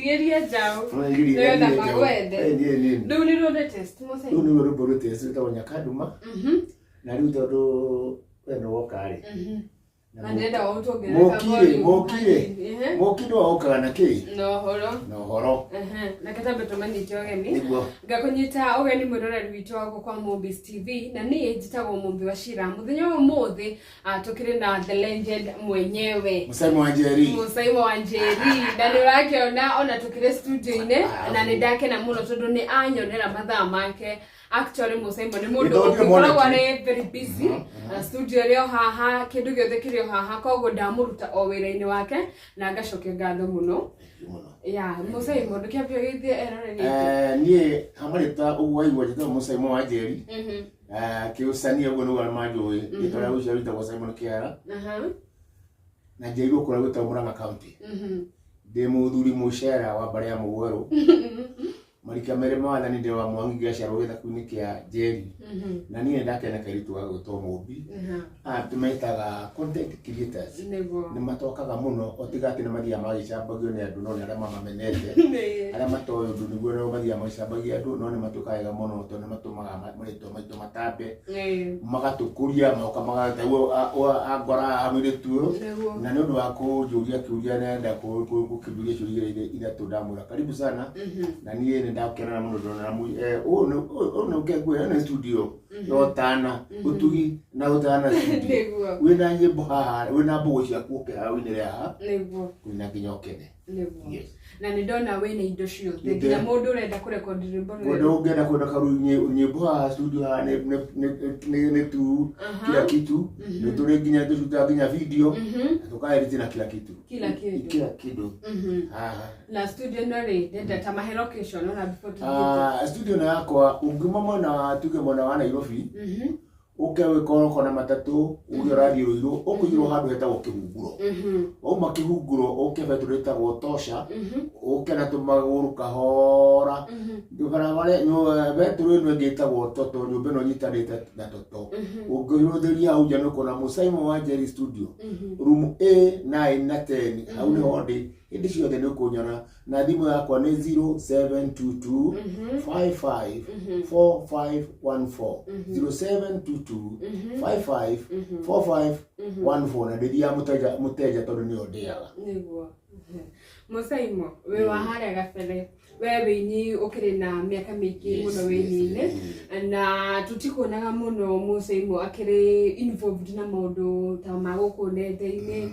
Tigĩria njaũ. Nĩgetha magwethe. Rĩu nĩ ruo latest Mũcai. Rĩu nĩruo rwĩmbo latest rwĩtagwo Nyakanduma. Na rĩu tondũ we nĩ woka rĩ. Na ndĩrenda ũtuongerere Mũkirĩ, mũkirĩ. Mũki nĩwe ũkaga na kĩ? Na ũhoro. Na ũhoro. Reke twambe tũmanyite ũgeni. Nĩguo. Ngakũnyita ũgeni mwĩroreri witũ wa gũkũ kwa Mũmbi's TV na niĩ njĩtagwo Mũmbi wa Shira. Mũthenya wa ũmũthĩ tũkĩrĩ na the legend mwenyewe. Mũcaimo wa Njeri. Mũcaimo wa Njeri na nĩ ũrakĩona ona tũkĩrĩ studio-inĩ na nĩ ndakena mũno tondũ nĩ anyonera mathaa make. Actually Mũcaimo nĩ mũndũ Nĩ ũkoragwo moneki. arĩ very busy na studio ĩrĩ o haha, kĩndũ gĩothe kĩrĩ o haha, koguo ndamũruta o wĩra-inĩ wake na ngacokia ngatho mũno. Ya Mũcaimo, ndũkĩambia gĩthie eroreri aitũ. Niĩ hamarĩta ũguo waigua njĩtagwo Mũcaimo wa Njeri. Kĩũcania ũguo nĩguo arĩa manjũĩ. Rĩtwa rĩa gũciarwo rĩtagwo Simon Kĩara. Na njiarirwo kũrĩa gwĩtagwo Murang'a County. Ndĩ mũthuri mũcera wa mbarĩ ya Mũgwerũ. Marika merĩ ma wathani ndĩ wa Mwangi ngĩgaciarwo gĩthaku-inĩ kĩa Njeri. Na niĩ nĩ ndakena kairĩtu ga gwĩtwo Mũmbi. Aya tũmetaga content creators. Nĩ matokaga mũno o tiga atĩ nĩ mathiaga magĩcambagio nĩ andũ no nĩ arĩa mamamenete. Arĩa matoĩ ũndũ nĩguo nao mathiaga magĩcambagia andũ no nĩ matuĩkaga wega mũno tondũ nĩ matũmaga marĩtwa maitũ matambe. Magatũkũria magoka magataguo angora haha mũirĩtu ũyũ. Na nĩ ũndũ wa kũnjũria kĩũria nenda gũkĩnjũria ciũria ithatũ ndamwĩra karibu sana. Na niĩ nĩ ndakena mũno ndona ũyũ nĩ ũke nĩ studio ya ũtana ũtugi na ũtana studio. Wĩna nyĩmbo haha wĩna mbũgũ ciaku ũke haha ũinĩre haha. Wĩna nginya ũkene. Nĩguo. Na nĩ ndona wĩna indo ciothe nginya mũndũ ũrenda kũrekondi rwĩmbo Mũndũ ũngĩenda kwenda karu nyĩmbo haha studio haha nĩ tu kila kitu. Nĩ tũrĩ nginya tũcutaga nginya video na tũkaedit na kila kitu. Kila kĩndũ. Kila kĩndũ. Haha. Na studio ĩno rĩ, ndenda ta mahe location ona before tũthiĩte. Studio ĩno yakwa ũngiuma mwena wa tuge mwena wa Nairobi ũke wĩkoroko na matatũ uge ũrathiĩ Rũirũ ũkũigĩrwo handũ hetagwo Kĩhunguro. Wauma Kĩhunguro ũke betũrũ ĩtagwo Tosha ũke na tũmagũrũ kahora barabara betũrũ ĩno ĩngĩ ĩtagwo Toto nyũmba ĩno ĩnyitanĩte na Toto. Ũngĩrũthĩria hau nja nĩ ũkuona Mũcaimo wa Njeri studio room A 9 na 10 hau nĩho ndĩ hĩndĩ ciothe nĩ ũkũnyona na thimũ yakwa nĩ 0722 55 4514 0722 55 4514 na ndĩthiaga mũteja mũteja tondũ nĩyo ndĩaga. Nĩguo. Mũcaimo wĩ wa harĩa gabere we wĩini ũkĩrĩ na mĩaka mĩingĩ mũno wĩini-inĩ na tũtikuonaga mũno Mũcaimo akĩrĩ involved na maũndũ ta ma gũkũ nenda-inĩ.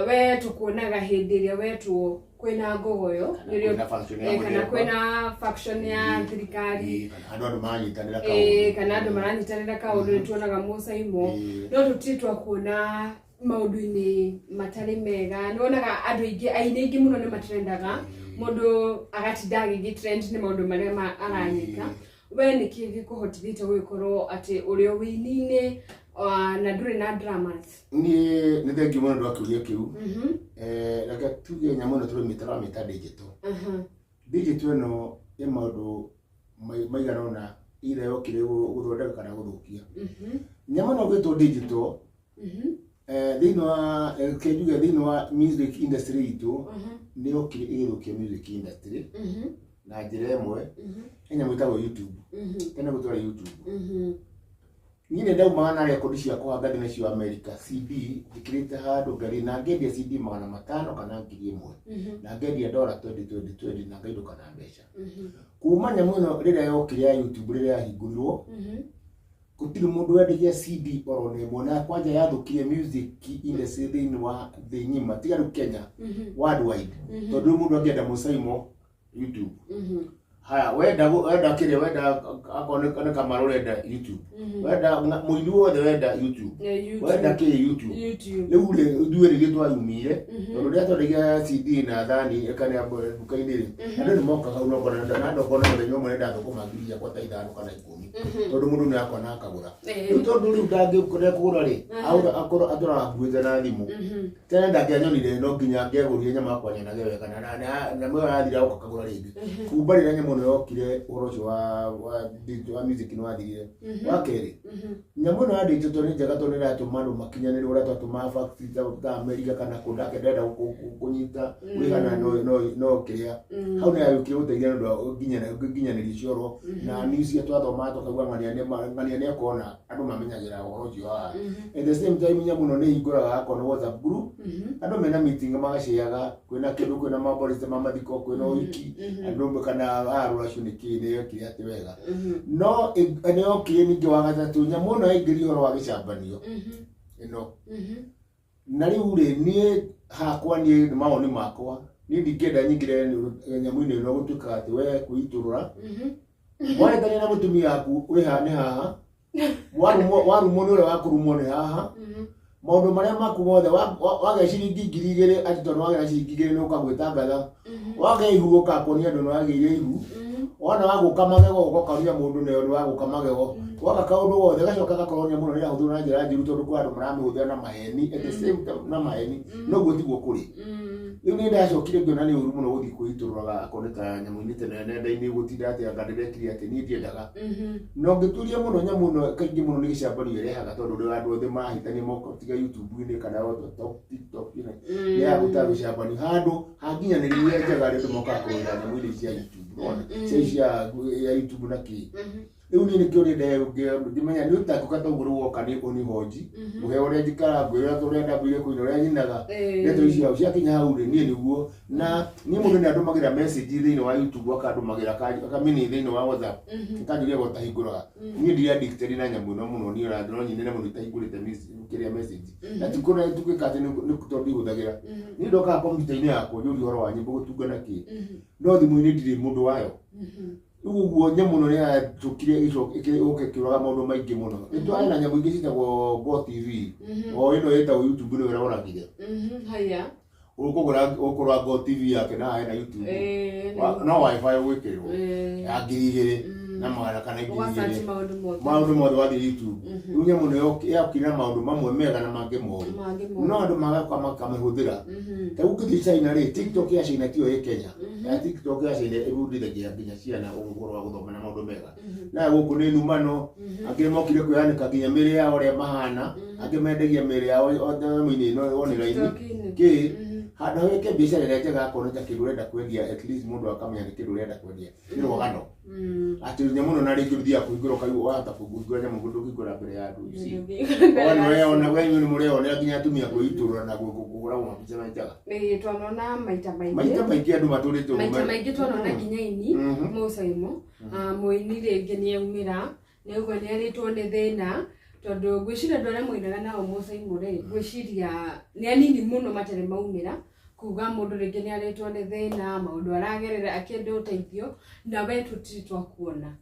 We tũkuonaga hĩndĩ ĩrĩa wetwo kwĩna ngogoyo Kana kwĩna function ya kana mũthemba. kwĩna faction ya thirikari. Kana andũ maranyitanĩra kaũndũ. Kana andũ maranyitanĩra kaũndũ nĩ tuonaga Mũcaimo. No tũtirĩ twakuona maũndũ-inĩ matarĩ mega. Nĩ wonaga andũ aingĩ, aini aingĩ mũno nĩ matrendaga, mũndũ agatinda agĩgĩ trend nĩ maũndũ marĩa aranyita. We nĩ kĩĩ gĩkũhotithĩtie gũgĩkorwo atĩ ũrĩ o wĩini-inĩ na ndũrĩ na dramas? Niĩ nĩ thengiũ mũno ndwa kĩũria kĩu. Reke tuge nyamũ ĩno tũramĩta tũramĩta digital. Digital ĩno ĩ maũndũ maigana ũna either yokire gũthondeka kana gũthũkia. Nyamũ ĩno ĩgwĩtwo digital, thĩinĩ wa, reke njuge thĩinĩ wa music industry itũ, nĩ yokire ĩgĩthũkia music industry na njĩra ĩmwe. He nyamũ ĩtagwo YouTube. Tene gũtiarĩ YouTube. Niĩ nĩ ndaumaga na rekondi ciakwa ngathiĩ nacio America, CD njĩkĩrĩte handũ ngathiĩ na ngendia CD 500 kana 1000. Na ngendia ndora 20 20 20 na ngainũka na mbeca. Kuma nyamũ ĩno rĩrĩa yokire ya YouTube rĩrĩa yahingũrirwo, gũtirĩ mũndũ wendagia CD oro na ĩmwe na kwanja yathũkirie music industry thĩinĩ wa thĩ ng'ima tiga rĩu Kenya, worldwide. Tondũ rĩu mũndũ angĩenda Mũcaimo YouTube. Haya wenda wenda kĩrĩa wenda akorwo nĩ Kamaru ũrenda YouTube. Wenda mũini wothe wenda YouTube. Wenda kĩ YouTube. YouTube. Rĩu rĩ ithuĩ rĩrĩa twayumire tondũ rĩrĩa twendagia CD na thani kana nduka-inĩ rĩ andũ nĩ mokaga hau na ũkona na ndokona mũthenya ũmwe nĩ ndathũkũma ngiri ciakwa ta 5 kana 10 tondũ mũndũ nĩ akona akagũra. Rĩu tondũ rĩu ndangĩkũgũra rĩ akorwo atũraga akuĩte na thimũ. Tene ndangĩanyonire no nginya angĩagũrire nyama yakwa nyonage wega na nyamũ ĩyo yathira oka akagũra rĩngĩ. Kumba rĩrĩa nyamũ ĩno ĩno yokire ũhoro ũcio wa music nĩ wathirire. Wa kerĩ, nyamũ ĩno ya digital nĩ njega tondũ nĩ ĩratũma andũ makinyanĩre ũrĩa twatũmaga fax ta America kana kũndũ ake ndĩrenda kũnyita wĩhana no kĩrĩa hau nĩ yagĩũkire gũteithia nĩ ũndũ wa nginyanĩria cioro na news iria twathomaga tũkaigua ng'ania nĩ akona andũ mamenyagĩra ũhoro ũcio haha. At the same time, nyamũ ĩno nĩ ĩhingũraga akorwo nĩ WhatsApp group, andũ mena meeting magaciaga kwĩna kĩndũ, kwĩna maborite ma mathiko, kwĩna ũhiki, andũ kana arũracio nĩ kĩ nĩ yokire atĩ wega no nĩ yokire. Ningĩ wa gatatũ, nyamũ ĩno yaingĩria ũhoro wa gĩcambanio ĩno na rĩu rĩ, niĩ hakwa, niĩ nĩ mawoni makwa, niĩ ndingĩenda nyingĩre nyamũ-inĩ ĩno gũtuĩka atĩ we kwĩitũrũra warĩtania na mũtumia waku wĩ haha nĩ haha, warumwo nĩ ũrĩa wakũrumwo nĩ haha, maũndũ marĩa maku mothe wagĩa ciringi 2000 atĩ tondũ wagĩa ciringi 2000 nĩ ũkagwĩtangatha, wagĩa ihu ũkakuonia andũ nĩ wagĩire ihu, wona wagũka magego ũgokaria mũndũ nayo nĩ wagũka magego, waka kaũndũ gothe gacoka gakorwo nyamũ ĩno nĩ ĩrahũthĩrwo na njĩra njũru tondũ kwĩ andũ maramĩhũthĩra na maheni, at the same time na maheni noguo tiguo kũrĩ. Rĩu nĩ ndacokire ngĩona nĩ ũru mũno gũthiĩ kwĩitũrũraga akorwo nĩ ta nyamũ-inĩ tene nenda-inĩ gũtinda atĩ anga ndĩrekire atĩ niĩ ndiendaga na ũngĩturia mũno nyamũ ĩno kaingĩ mũno nĩ gĩcambanio ĩrehaga tondũ rĩu andũ othe marahĩtania moka tiga YouTube-inĩ kana TikTok-inĩ nĩ ya gũta gĩcambanio handũ hanginyanĩria njega rĩ andũ mokaga kũrora nyamũ-inĩ cia YouTube nĩwona cia cia ya YouTube na kĩ. Rĩu niĩ nĩkĩo nĩ ngĩmenya nĩ ũtangĩũka ta ũguo rĩu woka nĩ ũnihonji ngũhe ũrĩa njikara ngwĩra ũrĩa ndambĩire kũina ũrĩa nyinaga ndeto icio ciakinya hau rĩ niĩ nĩguo na niĩ mũndũ nĩ andũmagĩra message thĩinĩ wa YouTube, akandũmagĩra kamini thĩinĩ wa WhatsApp, akanjũria gotahingũraga. Niĩ ndirĩ addicted na nyamũ ĩno mũno, niĩ ona no nyine mũndũ itahingũrĩte kĩrĩa message na ti kũna tuĩka atĩ nĩ tondũ ndihũthagĩra. Niĩ ndokaga kompiuta-inĩ yakwa njũrie ũhoro wa nyĩmbo gũtungana kĩ no thimũ-inĩ ndirĩ mũndũ wayo. Rĩu ũguo nyamũ ĩno nĩ yatũkire ĩgĩũka ĩkĩũraga maũndũ maingĩ mũno. Nĩ twarĩ na nyamũ ingĩ ciĩtagwo Go TV, o ĩno ĩtagwo YouTube nĩyo ĩroragire. Haya. Ũkũgũra ũkũgũra Go TV yake na hena YouTube. No WiFi ũgwĩkĩrĩrwo ya 2000 na magana kana ngiri Ũgasearch igĩrĩ maũndũ mothe. Maũndũ mothe wathiĩ YouTube. Rĩu nyamũ ĩno yokire na maũndũ mamwe mega na mangĩ moru. Mangĩ moru. No andũ magoka makamĩhũthĩra. Ta rĩu ũngĩthiĩ China rĩ, TikTok ya China tiyo ĩ Kenya. Ya TikTok ya China ĩbundithagia nginya ciana ũhoro wa gũthoma na maũndũ mega. Na gũkũ nĩ numano, angĩ mokire kwĩyanĩka nginya mĩrĩ yao ũrĩa mahana, angĩ mendagia mĩrĩ yao nyamũ-inĩ ĩno online. TikTok-inĩ. Kĩ handũ ha wĩke biacara ĩrĩa njega akorwo nĩ ta kĩndũ ũrenda kwendia, at least mũndũ akamenya nĩ kĩndũ ũrenda kwendia nĩ rũgano atĩ nyamũ ĩno na rĩngĩ ũthiaga kũhingũra ũkaigua wahota kũhingũra nyamũ ndũkĩhingũra mbere ya andũ ici. Ona we ona we inyuĩ nĩ mũreyonera nginya atumia kwĩitũrũra na kũhũragwo mabica me njaga. Ĩĩ, twanona maita maingĩ. Maita maingĩ andũ matũrĩte ũguo. Maita maingĩ twanona nginya ini mũcaimo mũini rĩngĩ nĩ aumĩra nĩ auga nĩ arĩtwo nĩ thĩna tondũ ngwĩciria andũ arĩa moinaga nao mũcaimo rĩ, ngwĩciria nĩ anini mũno matarĩ maumĩra kuga mũndũ rĩngĩ nĩ arĩtwo nĩ thĩna maũndũ aragerera akĩenda ũteithio na we tũtirĩ twakuona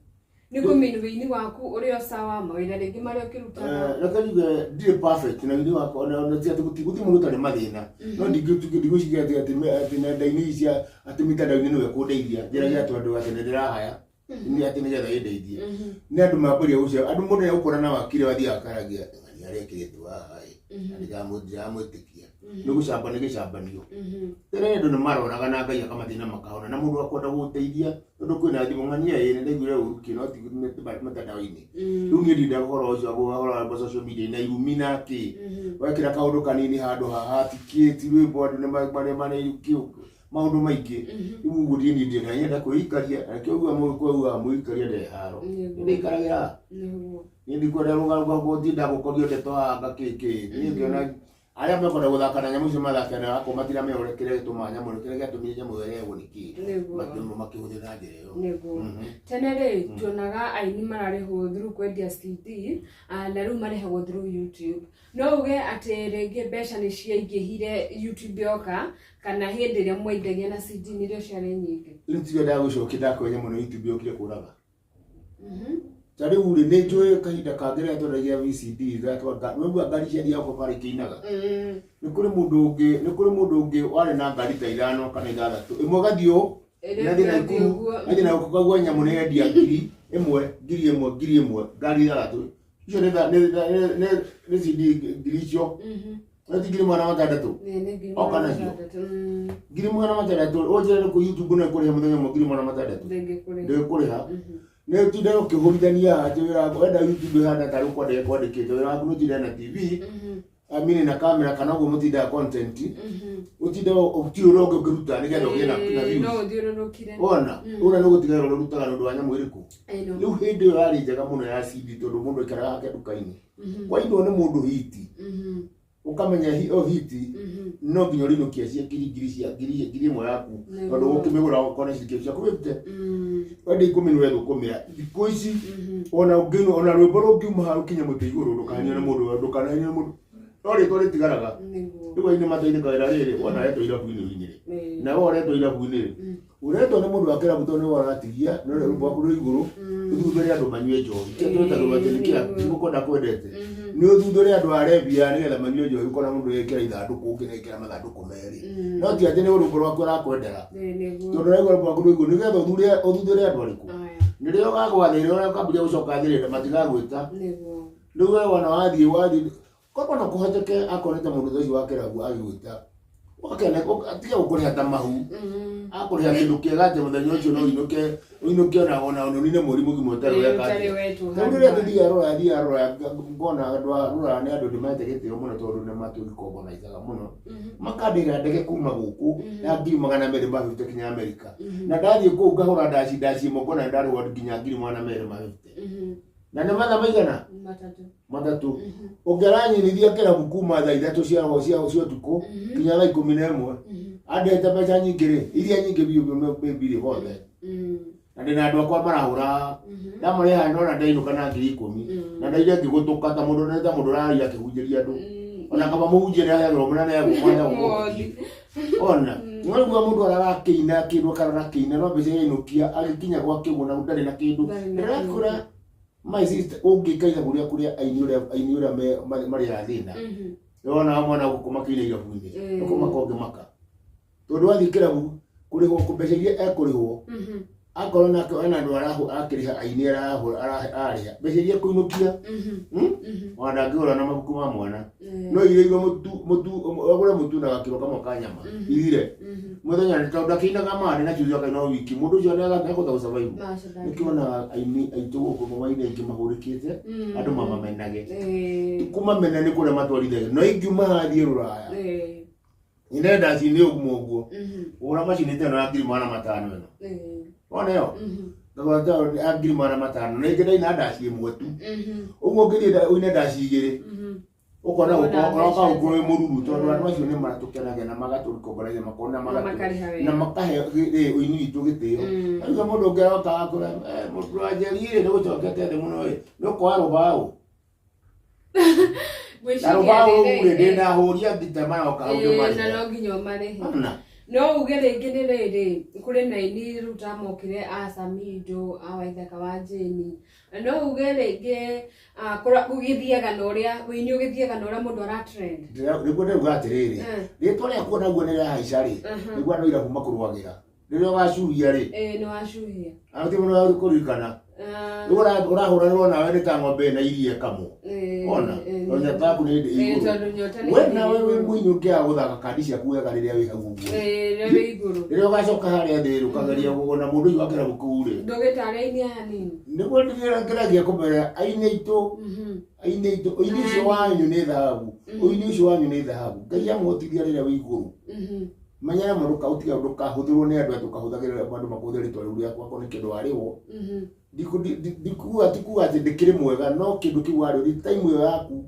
nĩ kũmini wĩini waku ũrĩ o sawa mawĩra rĩngĩ marĩa ũkĩrutaga. Reke njuge ndirĩ perfect na wĩini wakwa na ti atĩ gũtirĩ mũndũ ũtarĩ mathĩna, no ndigwĩciria atĩ nenda-inĩ ici cia atĩ mitandao-inĩ nĩwe kũndeithia njĩragia atĩ andũ atĩ nĩ ndĩrahaya nĩ atĩ nĩgetha ĩndeithie. Nĩ andũ mambĩrĩria gũcia andũ mũndũ nĩegũkora na wakiri wathiaga akaragia nĩ arekĩrĩtwo haha ĩ na ndiramwĩtĩkia nĩ gũcamba nĩ gĩcambanio. Tene andũ nĩ maroraga na Ngai akamateithia makahona na mũndũ akwenda gũgũteithia tondũ kwĩna thimũ ng'ania ĩ nĩ ndaiguire ũru kĩ no ti mitandao-inĩ. Rĩu niĩ ndindaga ũhoro ũcio ũhoro wa social media na irumi na kĩ wekĩra kaũndũ kanini handũ haha ti kĩ ti rwĩmbo andũ nĩ marĩ marĩ kĩ maũndũ maingĩ. Rĩu ũguo niĩ ndĩrenda nyenda kwĩikaria na kĩo uga mũgĩkũyũ mwĩikaria ndĩ haro. Ndĩikaragĩra niĩ ndikwenda rũgarũga gũtinda gũkorio ndeto haha kĩ kĩ. Niĩ ngĩona arĩa mekwenda gũthaka na nyamũ icio mathake na akorwo matiramenya ũrĩa kĩrĩa gĩtũmaga nyamũ ĩno kĩrĩa gĩatũmire nyamũ ĩyo ĩrehwo nĩ kĩ makĩhũthĩra na njĩra ĩyo. Nĩguo tene rĩ tuonaga aini mararĩhwo through kwendia CD, na rĩu marĩhagwo through YouTube. No uge atĩ rĩngĩ mbeca nĩ ciaingĩhire YouTube yoka kana hĩndĩ ĩrĩa mwendagia na CD nĩrĩo ciarĩ nyingĩ? Rĩu tiga ndagũcokia ndakwenya mũno, YouTube yokire kũraga. Ta rĩu rĩ nĩ njũĩ kahinda kangĩ rĩrĩa twendagia VCD nĩwaigua ngari ciathiaga gũkũ bara ikĩinaga. Nĩ kũrĩ mũndũ ũngĩ warĩ na ngari ta ithano kana ithathatũ, ĩmwe ĩgathiĩ ũũ Ĩrĩa ĩgathiĩ na ĩngĩ Nakuru ũguo. ĩgathiĩ na ũkaigua nyamũ nĩ yendia 1000, 1000, 1000, ngari ithathatũ icio nĩ CD ngiri icio. No ti 600,000. Nĩ ngiri Oka magana nacio. matandatũ. 600,000 ũnjĩre nĩ kũ YouTube no ĩkũrĩhe mũthenya ũmwe 600,000? Ndĩngĩkũrĩha. Ndĩkũrĩha. Nĩ ũtinde ũkĩhũrithania atĩ wĩra waku wenda YouTube ĩhana tarĩ kwandĩkĩte wĩra waku, nĩ ũtinde na TV, amini na kamera kana ũguo mũtindaga content, ũtinde ũtirĩ ũrĩa ũngĩ ũngĩruta nĩgetha ũgĩe na views. No ũthiũrũrũkire. Wona ũrĩa nĩ gũtigaĩrwo ũrĩa ũrutaga nĩ ũndũ wa nyamũ ĩrĩkũ. I know. Rĩu hĩndĩ ĩyo yarĩ njega mũno ya CD tondũ mũndũ aikaraga hake nduka-inĩ, wainwo nĩ mũndũ hiti, ũkamenya o hiti no nginya ũrĩinũkia cia ngiri ngiri cia ngiri 1,000 yaku, tondũ ũkĩmĩgũra ũkona ciringi ciaku wĩte wenda 10 nĩ wethũkũmĩra thikũ ici. Ona ũngĩinwo, ona rwĩmbo rũngiuma haha rũkinye mũtĩ igũrũ, ndũkahenio nĩ mũndũ, ndũkanahenio nĩ mũndũ, no rĩtwa rĩtigaraga. Rĩu aini mateithĩkaga rĩrĩ wona aretwo irabu-inĩ ũinĩre, na we ũretwo irabu-inĩ rĩ, ũretwo nĩ mũndũ wa kĩrabu tondũ nĩwe ũratigia no rwĩmbo rwaku rwĩ igũrũ, ũthuthure andũ manyue njohi. Kĩrĩa twĩtagwo atĩ nĩ kĩrabu tigũkwenda kwendete nĩ ũthuthure andũ a rebia nĩgetha manyue njohi. Ũkona mũndũ ekĩra ithandũkũ, ũngĩ ekĩra mathandũkũ merĩ, no ti atĩ nĩ rwĩmbo rwaku arakwendera, tondũ ũraigua rwĩmbo rwaku rwĩ igũrũ nĩgetha ũthure ũthuthure andũ arĩkũ. Nĩrĩo ũgagwa thĩ, rĩrĩa ũkambĩrĩria gũcoka thĩ rĩ, matigagwĩta. Rĩu we wona wathiĩ korwo no kũhoteke akorwo nĩ ta mũndũ ta ũcio wa kĩrabu agĩgwĩta ũgakena, tiga gũkũrĩha ta mahu, akũrĩha kĩndũ kĩega atĩ mũthenya ũcio no ũinũke ũinũke ona ũnine mweri mũgima ũtarĩ ũreka ũtarĩ atĩa. wetwo. Rĩu rĩrĩa tũthiaga rũraya, thiaga rũraya ngona andũ a rũraya nĩ andũ ndĩmahete gĩtĩo mũno tondũ nĩ matũrikongonaicaga mũno, makandĩhĩra ndege kuma gũkũ ya 250,000 kinya Amerika, na ndathiĩ kũu ngahũra ndaci ndaci ĩmwe ngona ndarĩhwo nginya 250,000, na nĩ mathaa maigana? 3. 3. Ũngĩaranyinithia kĩrabu kuma thaa 3 cia ũtukũ nginya thaa 11, andĩhĩte mbeca nyingĩ rĩ, iria nyingĩ biũ biũ maybe rĩ hothe, na ndĩna andũ akwa marahũra ndamarĩha ndona ndainũka na 10,000, na ndaire ngĩgũtũka ta mũndũ nĩ ta mũndũ ũraria akĩhunjĩria andũ, ona kaba mũhunjia nĩ aheagĩrwo mũnene agũkwaja ona no rĩu mũndũ ararakĩina kĩndũ akararakĩina no mbeca yainũkia agĩkinya gwake ũguo na ndarĩ na kĩndũ. Ndarĩ na Ndĩrakũra my sister, ũngĩka ithabu rĩaku rĩa aini ũrĩa marĩ a thĩna, wona mwana gũkũ makĩina irabu-inĩ, ũkũmaka ũngĩmaka tondũ wathiĩ kĩrabu kũrĩhwo mbeca iria ekũrĩhwo, akorwo nake ena andũ arakĩrĩha aini ararĩha mbeca iria ekũinũkia, ona ndangĩgũra na mabuku ma mwana, no irio igwe mũtu mũtu agũre mũtu na gakiro kamwe ka nyama ithire mũthenya nĩ tondũ akĩinaga marĩ na cucu akaina o wiki, mũndũ ũcio nĩakũhota gũsurvive. Nĩkĩo wonaga aini aitũ gũkũ maini aingĩ mahũrĩkĩte, andũ mamamenage, kũmamena nĩ kũrĩa matwarithagia, no ingiuma hathiĩ rũraya ine ndaci nĩ ũguo ũguo ũgũra macini ta ĩno ya 500,000 ĩno wona ĩyo ngagũra ta ya 500,000 na ĩngĩ ndaina ndaci ĩmwe tu ũguo ũngĩthiĩ ũine ndaci igĩrĩ ũkona Ũkona ũroka mbeca gũkũ wĩ njega. mũruru tondũ andũ acio nĩ maratũkenagia na magatũrikongoragia makona makarĩha wega. Na makahe ũini witũ gĩtĩo. Rĩu mũndũ ũngĩ aroka akũra mũndũ wa Njeri rĩ nĩ gũcokete thĩ mũno ĩ nĩ ũkoya rũbaũ na Ngwĩciria rũbaũ rũu rĩ rĩrĩ, ndĩna hũria ngita maroka hau na ndĩmarĩhe. no nginya ũmarĩhe. Ona. No uge rĩngĩ nĩ rĩrĩ kũrĩ na aini rĩu ta mokire a Samido, a Waithaka wa Jane, no uge rĩngĩ gũgĩthiaga na ũrĩa ũini ũgĩthiaga na ũrĩa mũndũ ara trend. Nĩguo ndĩrauga atĩrĩrĩ, rĩtwa rĩaku onaguo nĩ rĩrahaica rĩ, nĩguo andũ irabu makũrũagĩra rĩrĩa ũgacuhia rĩ. Ĩĩ, nĩ wacuhia. Ati mũno kũririkana rĩu ũrahũranĩrwo nawe nĩ ta ng'ombe ĩna iria ĩkamwo ona tondũ nyota yaku nĩ hĩndĩ ĩ igũrũ. Tondũ nyota nĩ We hĩndĩ nawe wĩ ĩ igũrũ. mũini ũngĩaga gũthaka kandi ciaku wega rĩrĩa wĩ hau ũguo, Ĩĩ, rĩrĩa wĩ igũrũ. Rĩrĩa ũgacoka harĩa thĩ rĩ, ũkageria na mũndũ ũcio wa kĩrabu kĩu rĩ. Ndũgĩtare aini aya nini. Nĩguo ngeragia kũmera aini aitũ aini aitũ, ũini ũcio wanyu nĩ thahabu, ũini ũcio wanyu nĩ thahabu. Ngai amũhotithia rĩrĩa wĩ igũrũ, menyera mũndũ ũtiga ndũkahũthĩrwo nĩ andũ atĩ ũkahũthagĩra andũ makũhũthĩra rĩtwa rĩu rĩaku akorwo nĩ kĩndũ warĩhwo. Ndikuga ti kuga atĩ ndĩkĩrĩ mwega, no kĩndũ kĩu warĩhwo rĩ time ĩyo yaku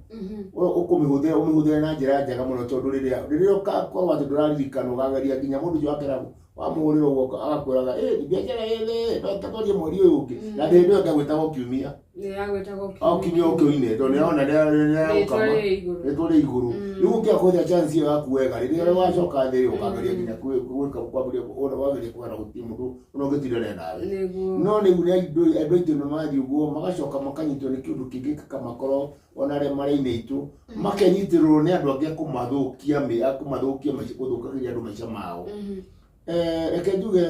ũkũmĩhũthĩra ũmĩhũthĩre na njĩra njega mũno tondũ rĩrĩa ũgakorwo atĩ ndũraririkanwo ũkageria nginya mũndũ ũcio wa kĩrabu wamũhũrĩra ũguo agakwĩraga ĩ biacara ĩthĩ no twarie mweri ũyũ ũngĩ, na hĩndĩ ĩyo ndagwĩtagwo kiumia. Nĩ yagwĩtagwo. O kiumia ũke ũine tondũ nĩarona Rĩtwa nĩarokama rĩ igũrũ. Rĩtwa rĩ igũrũ. Rĩu ũngĩaga kũhũthĩra chance ĩyo yaku wega, rĩrĩa wacoka thĩ rĩ, ũkageria nginya gwĩka kwambĩrĩria ona wageria kũgana gũtirĩ mũndũ ona ũngĩtindania nawe. Nĩguo. No rĩu nĩ andũ aitũ nĩ mathiĩ ũguo magacoka makanyitwo nĩ kĩũndũ kĩngĩ gĩkamakoro ona arĩa marĩ-inĩ aitũ makenyitĩrĩrwo nĩ andũ angĩ a kũmathũkia a kũmathũkia maica, gũthũkagĩria andũ maica mao. Reke njuge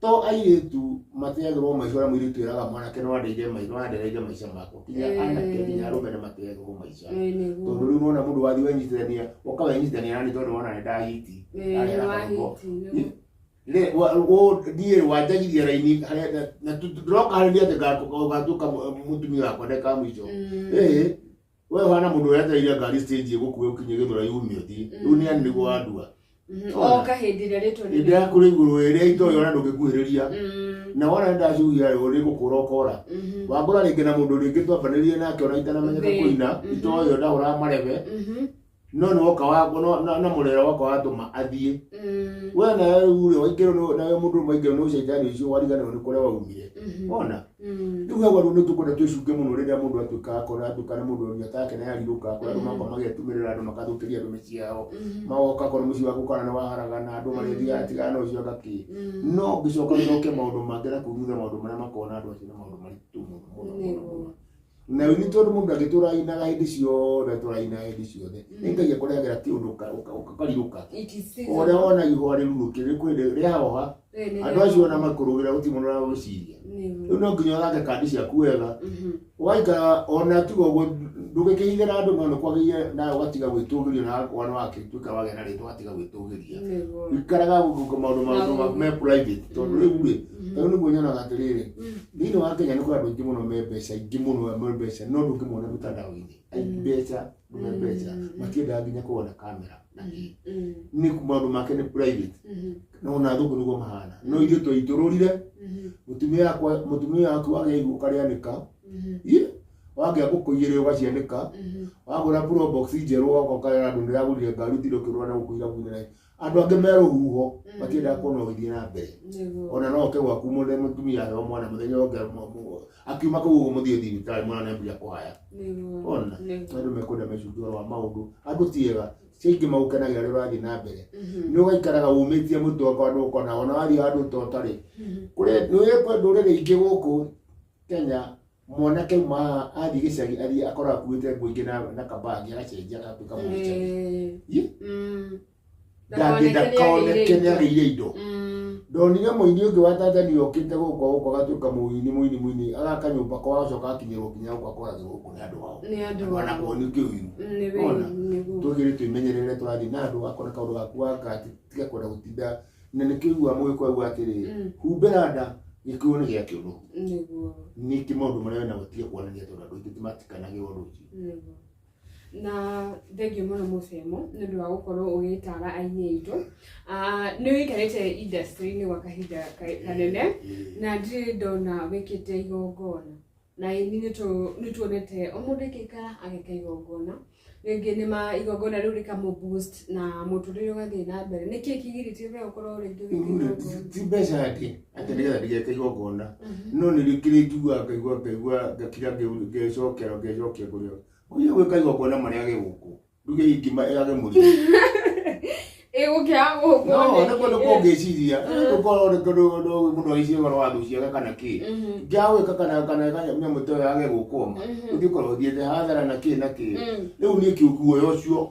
To airĩtu mateagĩrwo maica ũrĩa mũirĩtu eraga mwanake no andeire maica, no andereire maica makwa. Nginya anake nginya arũme nĩ mateagĩrwo maica. Nĩguo. Tondũ rĩu nĩwona mũndũ wathiĩ wenyitithania, ũka wenyitithania nani tondũ wona nĩ ndahiti. Nĩ wahiti, nĩguo. Niĩ wanjagirie raini harĩa na ndĩroka harĩ niĩ atĩ ngatuĩka mũtumia wakwa ndagĩka ya mũico. Ĩĩ, we ũhana mũndũ wetereire ngari stage ĩgũkue ũkinye Gĩthũrai ume ũthiĩ. Rĩu nĩ yani nĩguo wandua. Oka hĩndĩ ĩrĩa rĩtwa nĩ Hĩndĩ yaku rĩ igũrũ ĩrĩa itoĩ ona ndũngĩkuhĩrĩria. Na wona nĩ ndacuhia rĩ, nĩ gũkũra ũkora. Wangora rĩngĩ na mũndũ rĩngĩ twambanĩrĩrie nake ona itanamenyeka kũina, itoĩ ndahũraga marebe, no nĩ woka na mũrera woka watũma athiĩ. We nawe rĩu rĩ, waingĩrwo nawe mũndũ ũmwe waingĩrwo nĩ ũcaitani ũcio wariganĩrwo nĩ kũrĩa waumire. Wona? Rĩu hau rĩu nĩ tũkwenda twĩcunge mũno rĩrĩa mũndũ atuĩka akora atuĩka nĩ mũndũ mĩaka yake nĩ yarirũka, kũrĩa andũ magoka magetumĩrĩra andũ makathũkĩria andũ mĩciĩ yao. Magoka akorwo mũciĩ waku kana nĩ waharagana, andũ marĩthiaga tigana na ũcio agakĩ. No ũngĩcoka ũcoke maũndũ mangĩ na kũu thutha maũndũ marĩa makoragwo na andũ acio nĩ maũndũ maritũ mũno mũno mũno mũno. Na nĩ tondũ mũndũ angĩtũra ainaga hĩndĩ ciothe, atũra ainaga hĩndĩ ciothe. Nĩ Ngai akũrehagĩra kĩũndũ ũkarirũka. It is O ũrĩa seasonal. wona ihũa rĩrurũkire, nĩ kwĩ hĩndĩ rĩahoha, Nĩ andũ acio ona makũrũgĩra gũtirĩ mũndũ ũragwĩciria. Rĩu no nginya ũthake kandi ciaku wega. Ũgaikara ona tiga ũguo ndũgĩkĩhithĩra andũ no nĩ kwagĩrĩire nawe ũgatiga gwĩtũgĩria na wana wakĩtuĩka wagĩa na rĩtwa ũgatiga gwĩtũgĩria. Ikaraga gũka maũndũ maũndũ maku me private tondũ rĩu rĩ, rĩu nĩguo nyonaga atĩrĩrĩ, thĩinĩ wa Kenya nĩ kũrĩ andũ aingĩ mũno me mbeca aingĩ mũno me mbeca no ndũngĩmona mĩtandao-inĩ. Ai mbeca, andũ me mbeca, matiendaga nginya kuona kamera na kĩ. Nĩ maũndũ make nĩ private. No ona athũngũ nĩguo mahana. No ithuĩ twaitũrũrire, mũtumia wakwa, mũtumia waku wagĩa ihu ũkarĩanĩka. Ĩ, wagĩa ngũkũ igĩrĩ ũgacianĩka. Wagũra probox njerũ ũgoka ũkarera andũ ndĩragũrire ngari ũtinde ũkĩrũra na gũkũ irabu-inĩ. Andũ angĩ me rũhuho matiendaga kuona ũgĩthiĩ na mbere. Ona no oke gwaku mũthenya mũtumia aheo mwana mũthenya ũngĩ akiuma kũu ũguo mũthiĩ thibitarĩ mwana nĩambia kũhaya. Ona andũ mekwenda mecunge ũhoro wa maũndũ. Andũ ti ega. Cio ingĩ magũkenagira rĩrĩa ũrathiĩ na mbere. Nĩ ũgaikaraga ũmĩtie mũtwe okorwo andũ ũkona ona wathiĩ handũ ta ũtarĩ. Kũrĩ nĩ kwĩ ndũrĩrĩ ingĩ gũkũ Kenya mwanake auma haha athiĩ gĩcagi athiĩ akorwo akuĩte nguo ingĩ na kabagi agacenjia agatuĩka mũgĩcagi. Ĩ? Ndakoneke nĩ agĩire indo. Ndonire mũini ũngĩ wa Tanzania okĩte gũkũ gũkũ agatuĩka mũini mũini mũini agaka nyũmba kwao agacoka akinyĩrwo nginya gũkũ akoragĩrwo gũkũ nĩ andũ ao. Nĩ andũ Andũ ao. anakorwo nĩ kĩũiru. Ona twagĩrĩire twĩmenyerere tũrathiĩ na andũ akona kaũndũ gaku gaka tiga kwenda gũtinda na nĩkĩo ũiguaga mũgĩkũyũ auga atĩrĩrĩ, humbĩra nda gĩkũyũ nĩ gĩa kĩũnũhu. Ningĩ maũndũ marĩa wĩnamo tiga kuonania tondũ andũ aingĩ matikanagĩra ũndũ ũcio. Na thengiũ mũno Mũcemo nĩ ũndũ wa gũkorwo ũgĩtara aini aitũ. Nĩ ũikarĩte industry-inĩ gwa kahinda kanene na ndirĩ ndona wĩkĩte igongona. Na aini nĩ tuonete o mũndũ akĩikara ageka igongona. Rĩngĩ nĩ ma igongona rĩu rĩkamũ boost na mũtũrĩre ũgathiĩ na mbere. Nĩkĩ kĩgirĩtie we ũkorwo rĩngĩ ũgĩka igongona? Ti mbeca atĩ atĩ nĩgetha ndigeke igongona no nĩ rĩkĩrĩ njiguaga ngaigua ngaigua ngakira ngecokera ngecokia kũrĩa ũyũ gwĩka igongona marĩage gũkũ nduge ngima ĩage mũrigo. Ĩgũkĩaga gũkũ No nĩkĩ? nĩ kũndũ kũngĩciria ũkorwo nĩ kũndũ mũndũ agĩciria ũhoro wa thũ ciake kana kĩ ngĩaga gwĩka kana kana nyamũ ta ĩyo yage gũkũma ũthiĩ ũkorwo ũthiĩte hathara na kĩ na kĩ. Rĩu niĩ kĩu guoya ũcio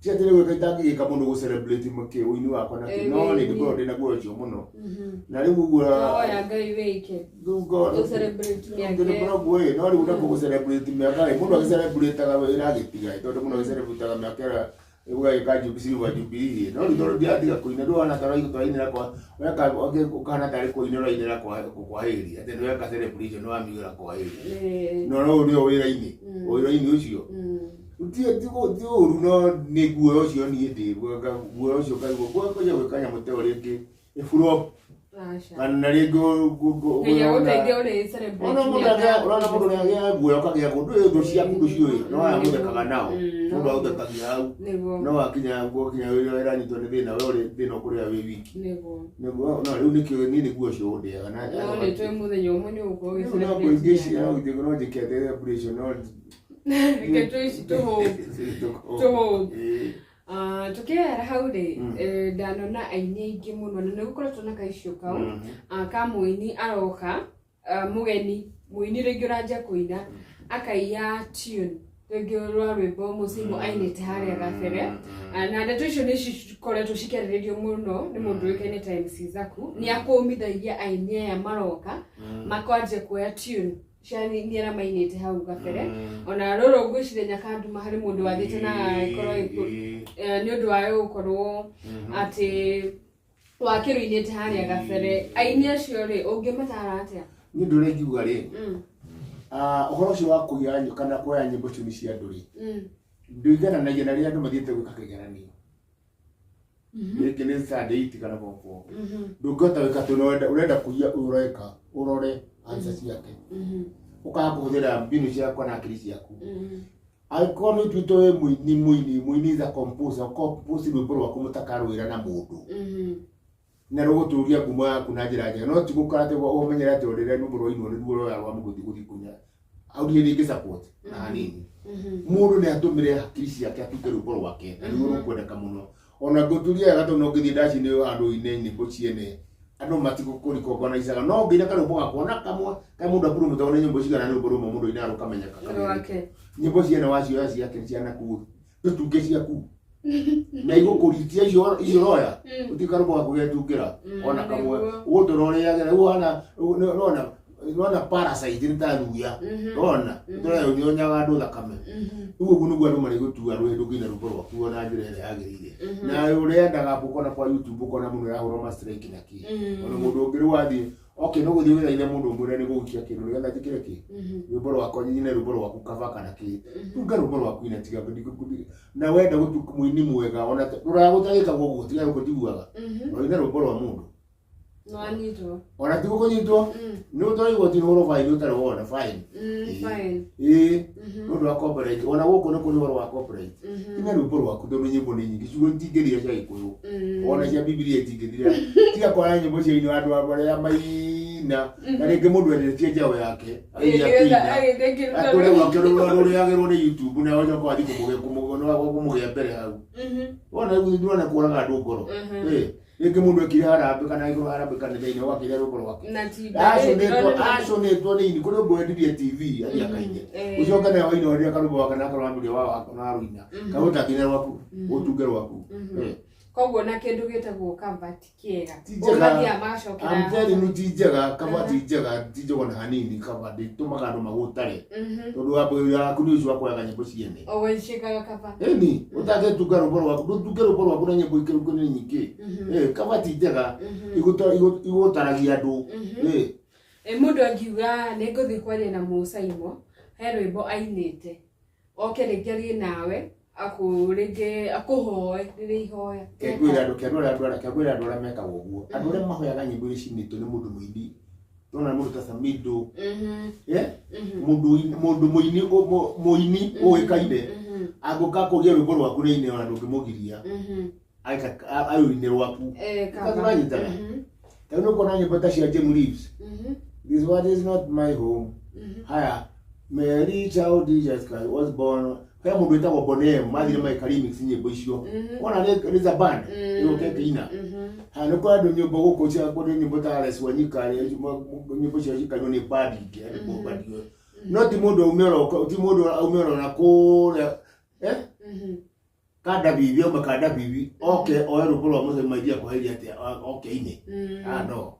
ti atĩ nĩ gwĩka itangĩgĩka mũndũ gũ celebrate kĩ ũini wakwa na kĩ no nĩ ngĩkorwo ndĩna guoya ũcio mũno na rĩu ũguo Hoya Ngai wĩke. Rĩu ngorwo Gũ celebrate mĩaka. Ngĩkorwo ĩ no rĩu nakuo gũ celebrate mĩaka ĩ mũndũ agĩcelebrataga wĩra agĩtiga ĩ tondũ mũndũ agĩcelebrataga mĩaka ĩrĩa ũgagĩka silver jubilee no rĩu tondũ ndiatiga kũina ndũhana ta ũrainĩra kwa weka ũkahana tarĩ kũina ũrainĩra kwa kwahĩri atĩ nĩ weka celebration nĩ wamiũra kwahĩri no no ũrĩ o wĩra-inĩ wĩra-inĩ ũcio ti ti ti ũru no nĩ guoya ũcio niĩ ndĩ guoya ũcio ngaigua guoya gwĩka nyamũ ta ĩyo rĩngĩ ĩburwo kana rĩngĩ Ngai agũteithie ũrĩ celebrate ona mũndũ mĩaka. ũrona mũndũ nĩagĩa guoya ũkagĩa kũndũ thũ ciaku ndũciũĩ no aya mũthekaga nao mũndũ agũthekagia hau no wakinya gwakinya wĩra wĩranyitwo nĩ thĩna we ũrĩ thĩna ũkũrĩa wĩ wiki nĩguo no rĩu nĩkĩo niĩ nĩguo ũcio ũndĩaga na No nĩ tũĩ mũthenya ũmwe nĩ ũgũkorwo rĩu no ũgĩ kũingĩcia celebrate no gĩthiĩ no njĩke celebration no mĩaka. Reke tũhũ. Tũkĩera hau rĩ, ndanona aini aingĩ mũno na nĩ gũkoretwo na kaicio kau ka mũini aroka, mũgeni mũini rĩngĩ ũranjia kũina akaiya tune. Rĩngĩ rwa rwĩmbo Mũsaimo ainĩte harĩa gabere. Na ndeto icio nĩ cikoretwo cikĩarĩrĩrio mũno nĩ mũndũ ũĩkaine ta MC Zaku. Nĩ akũmithagia aini aya maroka makwanjia kuoya tune cia nĩ arĩa mainĩte hau gabere. Ona rũrũ ngwĩciria Nyakanduma harĩ mũndũ wathiĩte na agĩkorwo nĩ ũndũ wa gũkorwo atĩ wakĩrũinĩte harĩa gabere. Aini acio rĩ, ũngĩmatara atĩa? Niĩ ũndũ ũrĩa ingiuga rĩ, ũhoro ũcio wa kũiya kana kuoya nyĩmbo tune cia andũ rĩ, ndũigananagia na rĩrĩa andũ mathiĩte gwĩka kĩgeranio. Gĩkĩ nĩ standard 8 kana form 4. Ndũngĩhota gwĩka atĩ ũrenda kũiya ũreka ũrore answer ciake. Ũkaga kũhũthĩra mbinu ciaku kana akili ciaku. Angĩkorwo nĩ ũtuĩte wĩ mũini, mũini is a composer, compose rwĩmbo rwaku mũtakarwĩra na mũndũ. Na rũgũtũria ngumo yaku na njĩra njega. No ti gũkora atĩ ũmenyere atĩ rĩrĩa rwĩmbo rwainwo nĩruo rũroya rwa mũndũ gũthiĩ kũina. Hau ndirĩ ingĩ support na hanini. Mũndũ nĩ atũmĩre hakiri ciake atunge rwĩmbo rwake na nĩruo rũkwendeka mũno. Ona ngũturia wega tondũ no ngĩthiĩ ndaci-inĩ handũ ine nyĩmbo ciene andũ matigũkũrikongonicaga no ngĩina karwĩmbo gakwa na kamwe ka mũndũ apurumutagwo nĩ nyĩmbo cigana nĩ rwĩmbo rũmwe mũndũ ainaga rũkamenyeka. Rwake. Nyĩmbo ciene wacioya ciake cia nakũu tũtunge ciaku na igũkũritia icio icio ũroya gũtirĩ karwĩmbo gaku getungĩra ona kamwe ũgũtũra ũrĩagĩra rĩu wana nona nona parasite nĩ ta thuya nona ũtũra ũnyonyaga andũ thakame. Rĩu ũguo nĩguo andũ marĩgũtua rwĩ ndũngĩina rwĩmbo rwaku na njĩra ĩrĩa yagĩrĩire. Na ũrĩendaga ũkona kwa YouTube ũkona mũndũ arahũrwo ma strike na kĩ. Ona mũndũ ũngĩ rĩu wathiĩ okay no gũthiĩ wĩra-inĩ mũndũ ũmwĩre nĩ gũgũikia kĩndũ nĩgetha njĩkĩre kĩ rwĩmbo rwakwa nyine rwĩmbo rwaku cover kana kĩ. Tunga rwĩmbo rwaku ina tiga na wenda gũtuĩka mũini mwega ona rũraya gũtagĩkagwo ũguo tiga gũkũ njiguaga. Ũraina rwĩmbo rwa mũndũ. No anyitwo. Ona ti gũkũnyitwo nĩ ũtwara igoti nĩ ũhoro fine ũtarĩ wona fine. Fine. Ĩĩ nĩ ũndũ wa copyright. Ona gũkũ nĩ kũrĩ ũhoro wa copyright. Ina rwĩmbo rwaku tondũ nyĩmbo nĩ nyingĩ ciugo itingĩthira cia Gĩkũyũ. Ona cia Bibilia itingĩthira. Tiga kwaga nyĩmbo cia inĩ andũ arĩa maina na rĩngĩ mũndũ endetie njaũ yake agĩthiĩ akĩina. Atũre gwake rũrĩagĩrwo nĩ YouTube na ũcoka wathiĩ kũmũgĩa mbere hau. Wona rĩu ndĩrona kũraga andũ ngoro. Rĩngĩ mũndũ ekire harambĩ kana agĩkorwo harambĩ kanitha-inĩ ũgakĩria rwĩmbo rwake. Acũnĩtwo nĩ ini kũrĩ ũngĩ wendirie TV athiĩ akaine. Ũcoke nawe waina ũrĩa karwĩmbo gake na akorwo wambĩrĩria wa rũina. Kana ũtangĩina rwaku, ũtunge rwaku. Koguo na kĩndũ gĩtagwo cover ti kĩega. Ti njega. Ũgathiĩ magacokera. I'm telling you ti njega, cover ti njega, ti njega ona hanini, cover ndĩtũmaga andũ magũtare. Tondũ wambĩrĩria waku nĩ ũcio wa kuoyaga nyĩmbo ciene. O weciĩkaga cover. Ĩni, ũtangĩtunga rwĩmbo rwaku, ndũtunge rwĩmbo rwaku na nyĩmbo ikĩrũkio nĩ nyingĩ. Cover ti njega, igũtaragia andũ. Mũndũ angiuga nĩ ngũthiĩ kwaria na Mũsaimo, he rwĩmbo ainĩte. Oke rĩngĩ arie nawe, rĩngĩ akũhoe rĩrĩa ihoya. Kengwĩra andũ, kengwĩra andũ arĩa mekaga ũguo. Andũ arĩa mahoyaga nyĩmbo iria cinĩtwo nĩ mũndũ mũini. Ndona mũndũ ta Samido. Mũndũ mũini, mũini ũĩkaine. Angũka kũgia rwĩmbo rwaku nĩ ine ona ndũngĩmũgiria. Arũine rwaku. Ũranyitana? Ta rĩu nĩũkuona nyĩmbo ta cia Jim Reeves. This world is not my home. Haya, Mary child Jesus Christ was born. He mũndũ wĩtagwo Boney M mathire magĩka remix nyĩmbo icio. Wona nĩ a band ĩgũka ĩkĩina. Haya nĩ kũrĩ andũ nyĩmbo gũkũ cia kũrĩ nyĩmbo ta Alex Wanyika nyĩmbo cio cikainwo nĩ band ingĩ andũ band ĩyo. No ti mũndũ aume oro ti mũndũ aume oro na kũrĩa kanda bibi aume kanda bibi oke oe rwĩmbo rwa Mũsaimo aithie akũheria atĩa oke ine. Ah no.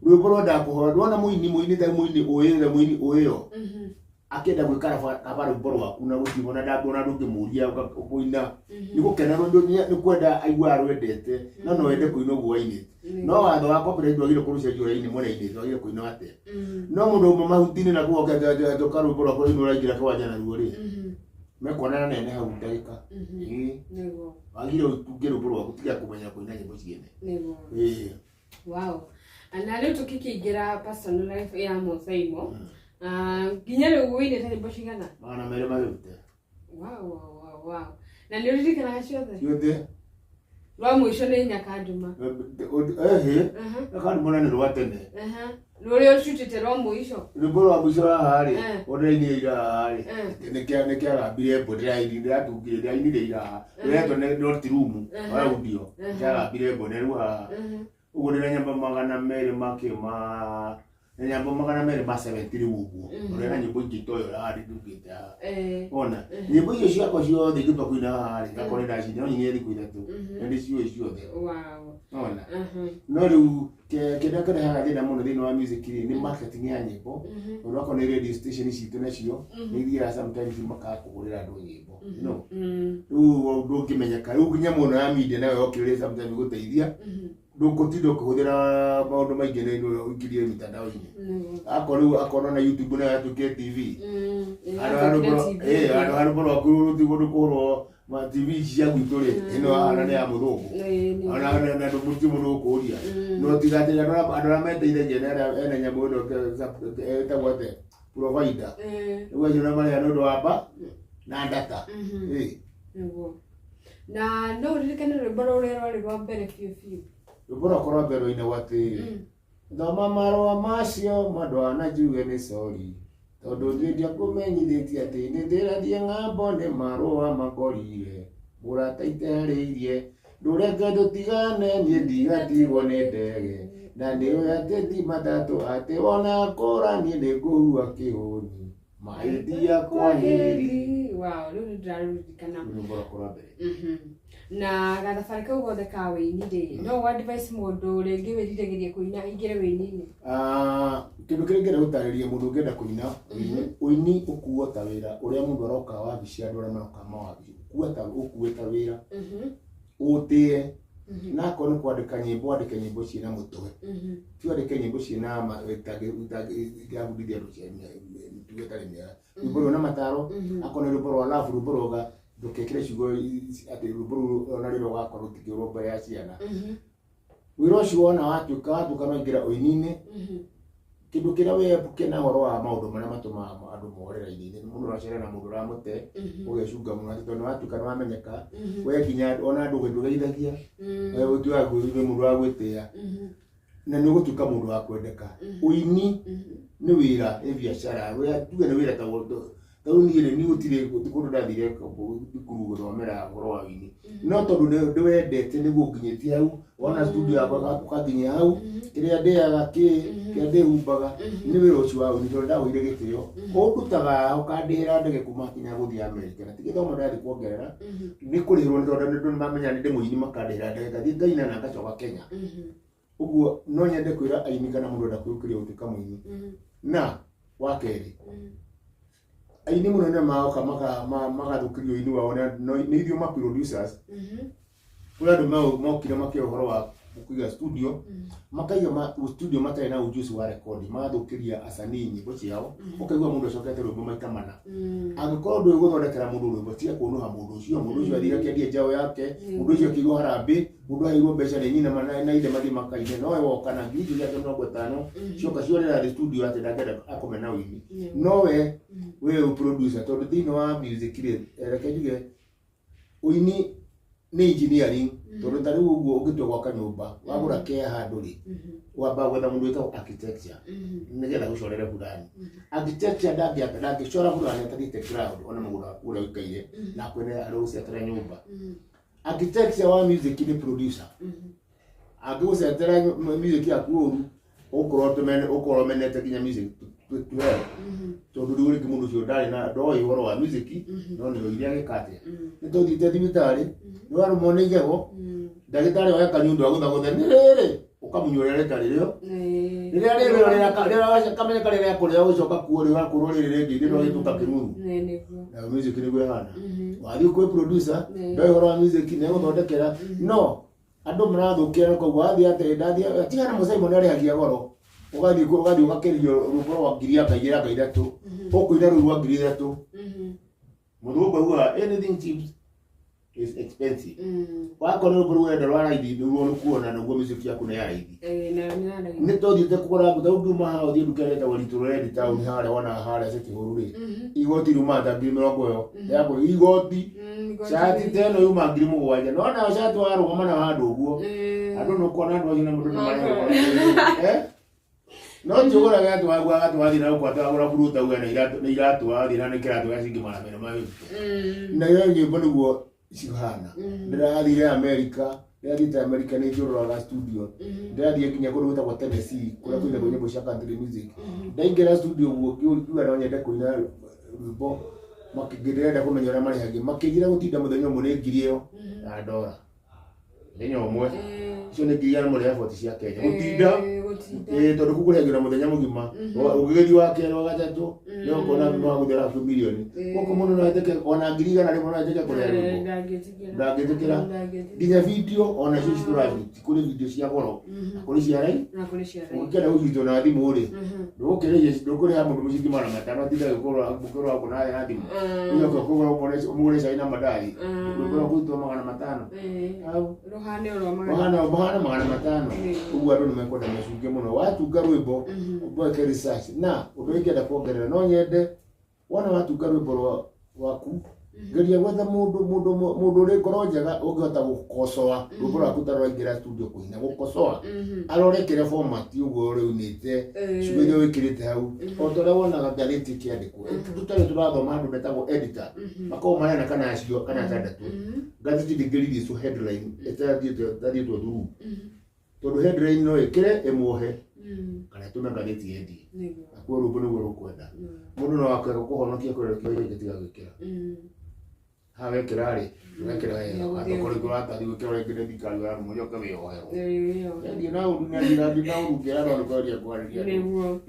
Rwĩmbo rwendaga kũhoya ndwona mũini mũini ta mũini ũĩre mũini ũĩyo. Akĩenda gwĩka kaba rwĩmbo rwaku na gũtirĩ ona ndangĩona ndũngĩmũria kũina. Nĩ gũkena nĩ kwenda aiguaga rwendete no no wende kũina ũguo wainĩte. No watho wa copyright ndwagĩrĩirwo kũrũcenjia ũrĩa mwene ainĩte wagĩrĩirwo kũina atĩa. No mũndũ ũmwe mahuti-inĩ na kũu oke atoka rwĩmbo rwaku rũinwo ũraingĩra kĩwanja naruo rĩ. Mekuonana nene hau ndagĩka. Wagĩrĩirwo ũtunge rwĩmbo rwaku tiga kũmenya kũina nyĩmbo ciene. Wow. Na rĩu tũkĩkĩingĩra personal life ya Mũsaimo. Nginya rĩu wĩinĩte nyĩmbo cigana? 250. Wow, wow, wow, wow. Na nĩ ũririkanaga ciothe? Ciothe. Rwa mũico nĩ Nyakanduma. Nyakanduma nĩ rwa tene. Rũrĩa ũcutĩte rwa mũico? Rwĩmbo rwa mũico haha rĩ, ũndĩrainire ira haha rĩ, nĩ kĩagambire mbo ndĩratungire ndĩrainire ira haha. Rũretwo nĩ Not Room, audio. Kĩagambire mbo nĩ rĩu haha. Ũguo ndĩna nyambo 200 makĩ ma Na nyambo 270 rĩu ũguo. Mhm. Ũrĩa na nyĩmbo ingĩ toyo harĩ ndungĩte haha. Ona Mhm. nyĩmbo icio ciakwa ciothe ingĩtua kũina haha rĩ, ngakorwo nĩ ndacina no nyine thikũ 3. Mhm. Na ndĩciũĩ ciothe. Wow. Ona. Mhm. No rĩu kĩrĩa kĩrehaga thĩna mũno thĩinĩ wa music rĩ nĩ marketing ya nyĩmbo. Mhm. Tondũ akorwo nĩ radio station citũ nacio Mhm. nĩ ithiaga sometimes makaga kũgũrĩra andũ nyĩmbo. No. Mm. Rĩu ndũngĩmenyeka rĩu nginya mũno ya media nayo yokire sometimes gũteithia. Mhm. Ndũgũtinda ũkĩhũthĩra maũndũ maingĩ nĩ ũingĩrie mitandao-inĩ. Nĩguo. Akorwo rĩu akorwo na YouTube nayo yatuĩkire TV. Mm. Handũ ha rwĩmbo Ĩratuĩkire TV. handũ ha rwĩmbo rwaku rũtigwo rũkũhũrwo ma TV ici cia gwitũ rĩ, ĩno hana nĩ ya mũthũngũ. Nĩ. Ona na andũ mũtirĩ mũndũ ũkũria. Mm. No tiga atĩ andũ arĩa meteithagia nĩ arĩa ena nyamũ ĩno ĩtagwo atĩa provider. Rĩu acio nĩo marĩhaga nĩ ũndũ wa mba na data. Mhm. Nĩguo. Na no ũririkane rwĩmbo rũrĩa rwarĩ rwa mbere biũ biũ? Rwĩmbo rwakwa rwa mbere rwainagwo atĩ thoma marũa macio mandwara na njuge nĩ sorry tondũ niĩ ndiakũmenyithĩtie atĩ nĩ ndĩrathiĩ ng'ambo nĩ marũa makorire mũrata iteharĩirie ndũreke tũtigane niĩ ndigatigwo nĩ ndege na nĩũĩ atĩ ti matatũ atĩ wona kũra niĩ nĩ ngũhua kĩhũni mahĩtia kwa heri. Wow, rĩu nĩ ndĩraririkana. Rwĩmbo rwakwa rwa mbere. Na gathabarĩ kau gothe ka wĩini rĩ, no ũ advise mũndũ rĩngĩ wĩriragĩria kũina aingĩre wĩini-inĩ? Ah, kĩndũ kĩrĩa ingĩenda gũtarĩria mũndũ ũngĩenda kũina ũini ũkuo ta wĩra ũrĩa mũndũ aroka wabici andũ arĩa maroka mawabici ũkue ta ũkue ta wĩra ũtĩe na akorwo nĩ kwandĩka nyĩmbo wandĩke nyĩmbo ciĩna mũtwe ti wandĩke nyĩmbo ciĩna ingĩrabundithia andũ cia mĩtugo ĩtarĩ mĩega rwĩmbo rwĩna mataro akorwo nĩ rwĩmbo rwa love rwĩmbo rwoga ndũkekĩre ciugo atĩ rwĩmbo rũu ona rĩrĩa ũgakorwo rũtingĩũrwo mbere ya ciana wĩra ũcio wona watuĩka watuĩka no ingĩra ũini-inĩ kĩndũ kĩrĩa webuke na ũhoro wa maũndũ marĩa matũmaga andũ more raini-inĩ nĩ mũndũ ũracera na mũndũ ũramũte ũgecunga mũno atĩ tondũ nĩwatuĩka nĩwamenyeka we nginya ona andũ ndũgeithagia we ũtuaga nĩ mũndũ wa gwĩtĩa na nĩ ũgũtuĩka mũndũ wa kwendeka ũini nĩ wĩra nĩ biacara tuge nĩ wĩra ta rĩu niĩ rĩ niĩ gũtirĩ kũndũ ndathire thukuru gũthomera ũhoro wa ũini no tondũ ndĩwendete nĩguo nginyĩtie hau wona studio yakwa ũkanginyia hau kĩrĩa ndĩaga kĩ kĩrĩa ndĩhumbaga nĩ wĩra ũcio wa ũini tondũ ndagũire gĩtĩo ũndutaga ũkandĩhĩra ndege kuma nginya gũthiĩ Amerika na ti gĩthomo ndathiĩ kuongerera nĩ kũrĩhĩrwo nĩ tondũ andũ nĩmamenya nĩ ndĩ mũini makandĩhĩra ndege ngathiĩ ngaina na ngacoka Kenya ũguo no nyende kwĩra aini kana mũndũ ũrenda kwĩyũkĩria gũtuĩka mũini na wa kerĩ aini mũno nĩ magoka magathũkĩrio ũini wao nĩ ithuĩ ma producers kũrĩ andũ mokire makĩoya ũhoro wa kũiga studio makaiga studio matarĩ na ujuzi wa rekodi magathũkĩria asanii nyĩmbo ciao ũkaigua mũndũ acokete rwĩmbo maita mana angĩkorwo ndũĩ gũthondekera mũndũ rwĩmbo tiga kũnũha mũndũ ũcio mũndũ ũcio athire akĩendia njaũ yake mũndũ ũcio akĩigua harambĩ mũndũ aheirwo mbeca nĩ nyina na ithe mathiĩ makaine nowe woka na ngiri icio ciake 50 cioka ciorĩra thĩ studio atĩ ndangĩenda akome na ũini nowe we producer tondũ thĩinĩ wa music rĩ reke njuge ũini nĩ engineering tondũ ta rĩu ũguo ũngĩtua gwaka nyũmba wagũra kea handũ rĩ wambaga gwetha mũndũ wĩtagwo architecture nĩgetha gũcorere burani architecture ndangĩcora burani atathiĩte ground ona mũgũnda waku ũrĩa ũikaire na akwĩre arĩgũcetera nyũmba architecture wa music nĩ producer angĩgũcetera music yaku ũru ũkorwo ũmenete nginya music tuheo tondũ rĩu rĩngĩ mũndũ ũcio ndarĩ na ndoĩ ũhoro wa music no nĩ oire agĩka atĩa nĩ tũthiĩte thibitarĩ nĩ warũmwo nĩ igego ndagĩtarĩ oya kanyundo agũthagũthe nĩ rĩrĩ ũkamunyũrĩra rĩta rĩrĩo rĩrĩa rĩrĩ kamenyeka rĩrĩa kũrĩa ũgĩcoka kuo rĩ wakorwo rĩrĩ rĩngĩ rĩrĩa ũgĩtuka kĩruru na music nĩguo ĩhana wathiĩ kwĩ producer ndoĩ ũhoro wa music nĩ egũthondekera no andũ marathũkia na koguo wathiĩ atĩ ndathiĩ tiga na mũcai mũnene arĩhagia goro ũgathiĩ ũgathiĩ ũgakĩrio rwĩmbo rwa ngiri anga igĩrĩ anga ithatũ ũkũina rũu rwa 3000 mũthũngũ augaga anything cheap is expensive wakorwo rwĩmbo rũu ũrenda rwa raithi nĩruo rũkuona naguo music yaku nĩ ya raithi nĩ tũthiĩte kũgũra nguo ngiuma haha ũthiĩ nduka ĩrĩa ĩtagwo Little Red town harĩa wona harĩa City Hall rĩ igoti riumaga ta 20,000 yakũ igoti cati ta ĩno yuma 7,000 no nayo cati warũgama nayo handũ ũguo andũ nĩ ũkuona andũ acio na mũndũ nĩ marehũra no ti ũgũraga atĩ wagua atĩ wathiĩ na gũkũ atĩ wagũra buruta uge na iratũ na iratũ wathiĩ na nĩ kĩratũ gĩa ciringi 250 na iyo nyĩmbo nĩguo cihana ndĩrathire Amerika Ndĩrathiĩte America nĩ njũrũraga studio. Ndĩrathiĩ nginya kũndũ gwĩtagwo Tennessee kũrĩa kũinagwo nyĩmbo cia country music. Ndaingĩra studio ũguo ngiuga no nyende kũina rwĩmbo, ndĩrenda kũmenya ũrĩa marĩhagia, makĩnjĩra gũtinda mũthenya ũmwe nĩ ngiri ĩyo ya ndora mũthenya ũmwe. Icio nĩ 100 ya boti cia Kenya gũtinda. Ĩĩ, tondũ kũu kũrĩhagio na mũthenya mũgima. Ũgĩgĩthiĩ wa kerĩ, wa gatatũ, nĩ ũkona no agũthera tu mirioni. Gũkũ mũndũ no etĩke ona 100,000 no etĩke kũrĩha rwĩmbo, ndangĩtĩkĩra. Nginya video ona icio citũrathi, kũrĩ video cia goro na kũrĩ cia rai Na kũrĩ cia rai. Ũngĩkenda gũcitwo na thimũ rĩ, ndũkũrĩha mũndũ mũcingi 500 atinda gũkũrora gũkũ na thimũ, ũcoke ũkũgũra ũmũgũre cai na mandathi, rwĩmbo rwa kũrutwo 500. Hau. Rũhane o rwa magana. Mahana mahana 500. Ũguo andũ nĩ mekwenda mecunge mũno watunga rwĩmbo, weke research. Na ũndũ ingĩenda kuongerera, no nyende wona watunga rwĩmbo rwaku, geria gwetha mũndũ ũrĩ ngoro njega ũngĩhota gũkocoa rwĩmbo rwaku ta rwaingĩra studio kũina, gũkocoa, arore kĩrĩa format ũguo rĩunĩte, ciugo iria wĩkĩrĩte hau, o ta ũrĩa wonaga ngathĩti ĩkĩandĩkwo. Tũtarĩ tũrathoma, andũ metagwo editor makoragwo marĩ ana kana acio kana atandatũ. Ngathĩti ndĩngĩrelease headline ĩtathiĩtwo through, tondũ headline no ĩkĩre ĩmuohe kana ĩtũme ngathĩti yendie. Nakuo rwĩmbo nĩguo rũkwenda mũndũ no akega kũhonokia kũrĩa kĩo gĩtiga gwĩkĩra haha wekĩra rĩ, wekĩra wega watokorwo rĩngĩ ũratathi gwĩkĩra rĩngĩ nĩ thirikari ũraruma, ũcoke wĩyoherwo. Ndiĩ na ũru na ndirathiĩ na ũru ngĩra no nĩ kweria kwarĩria andũ. Nĩguo.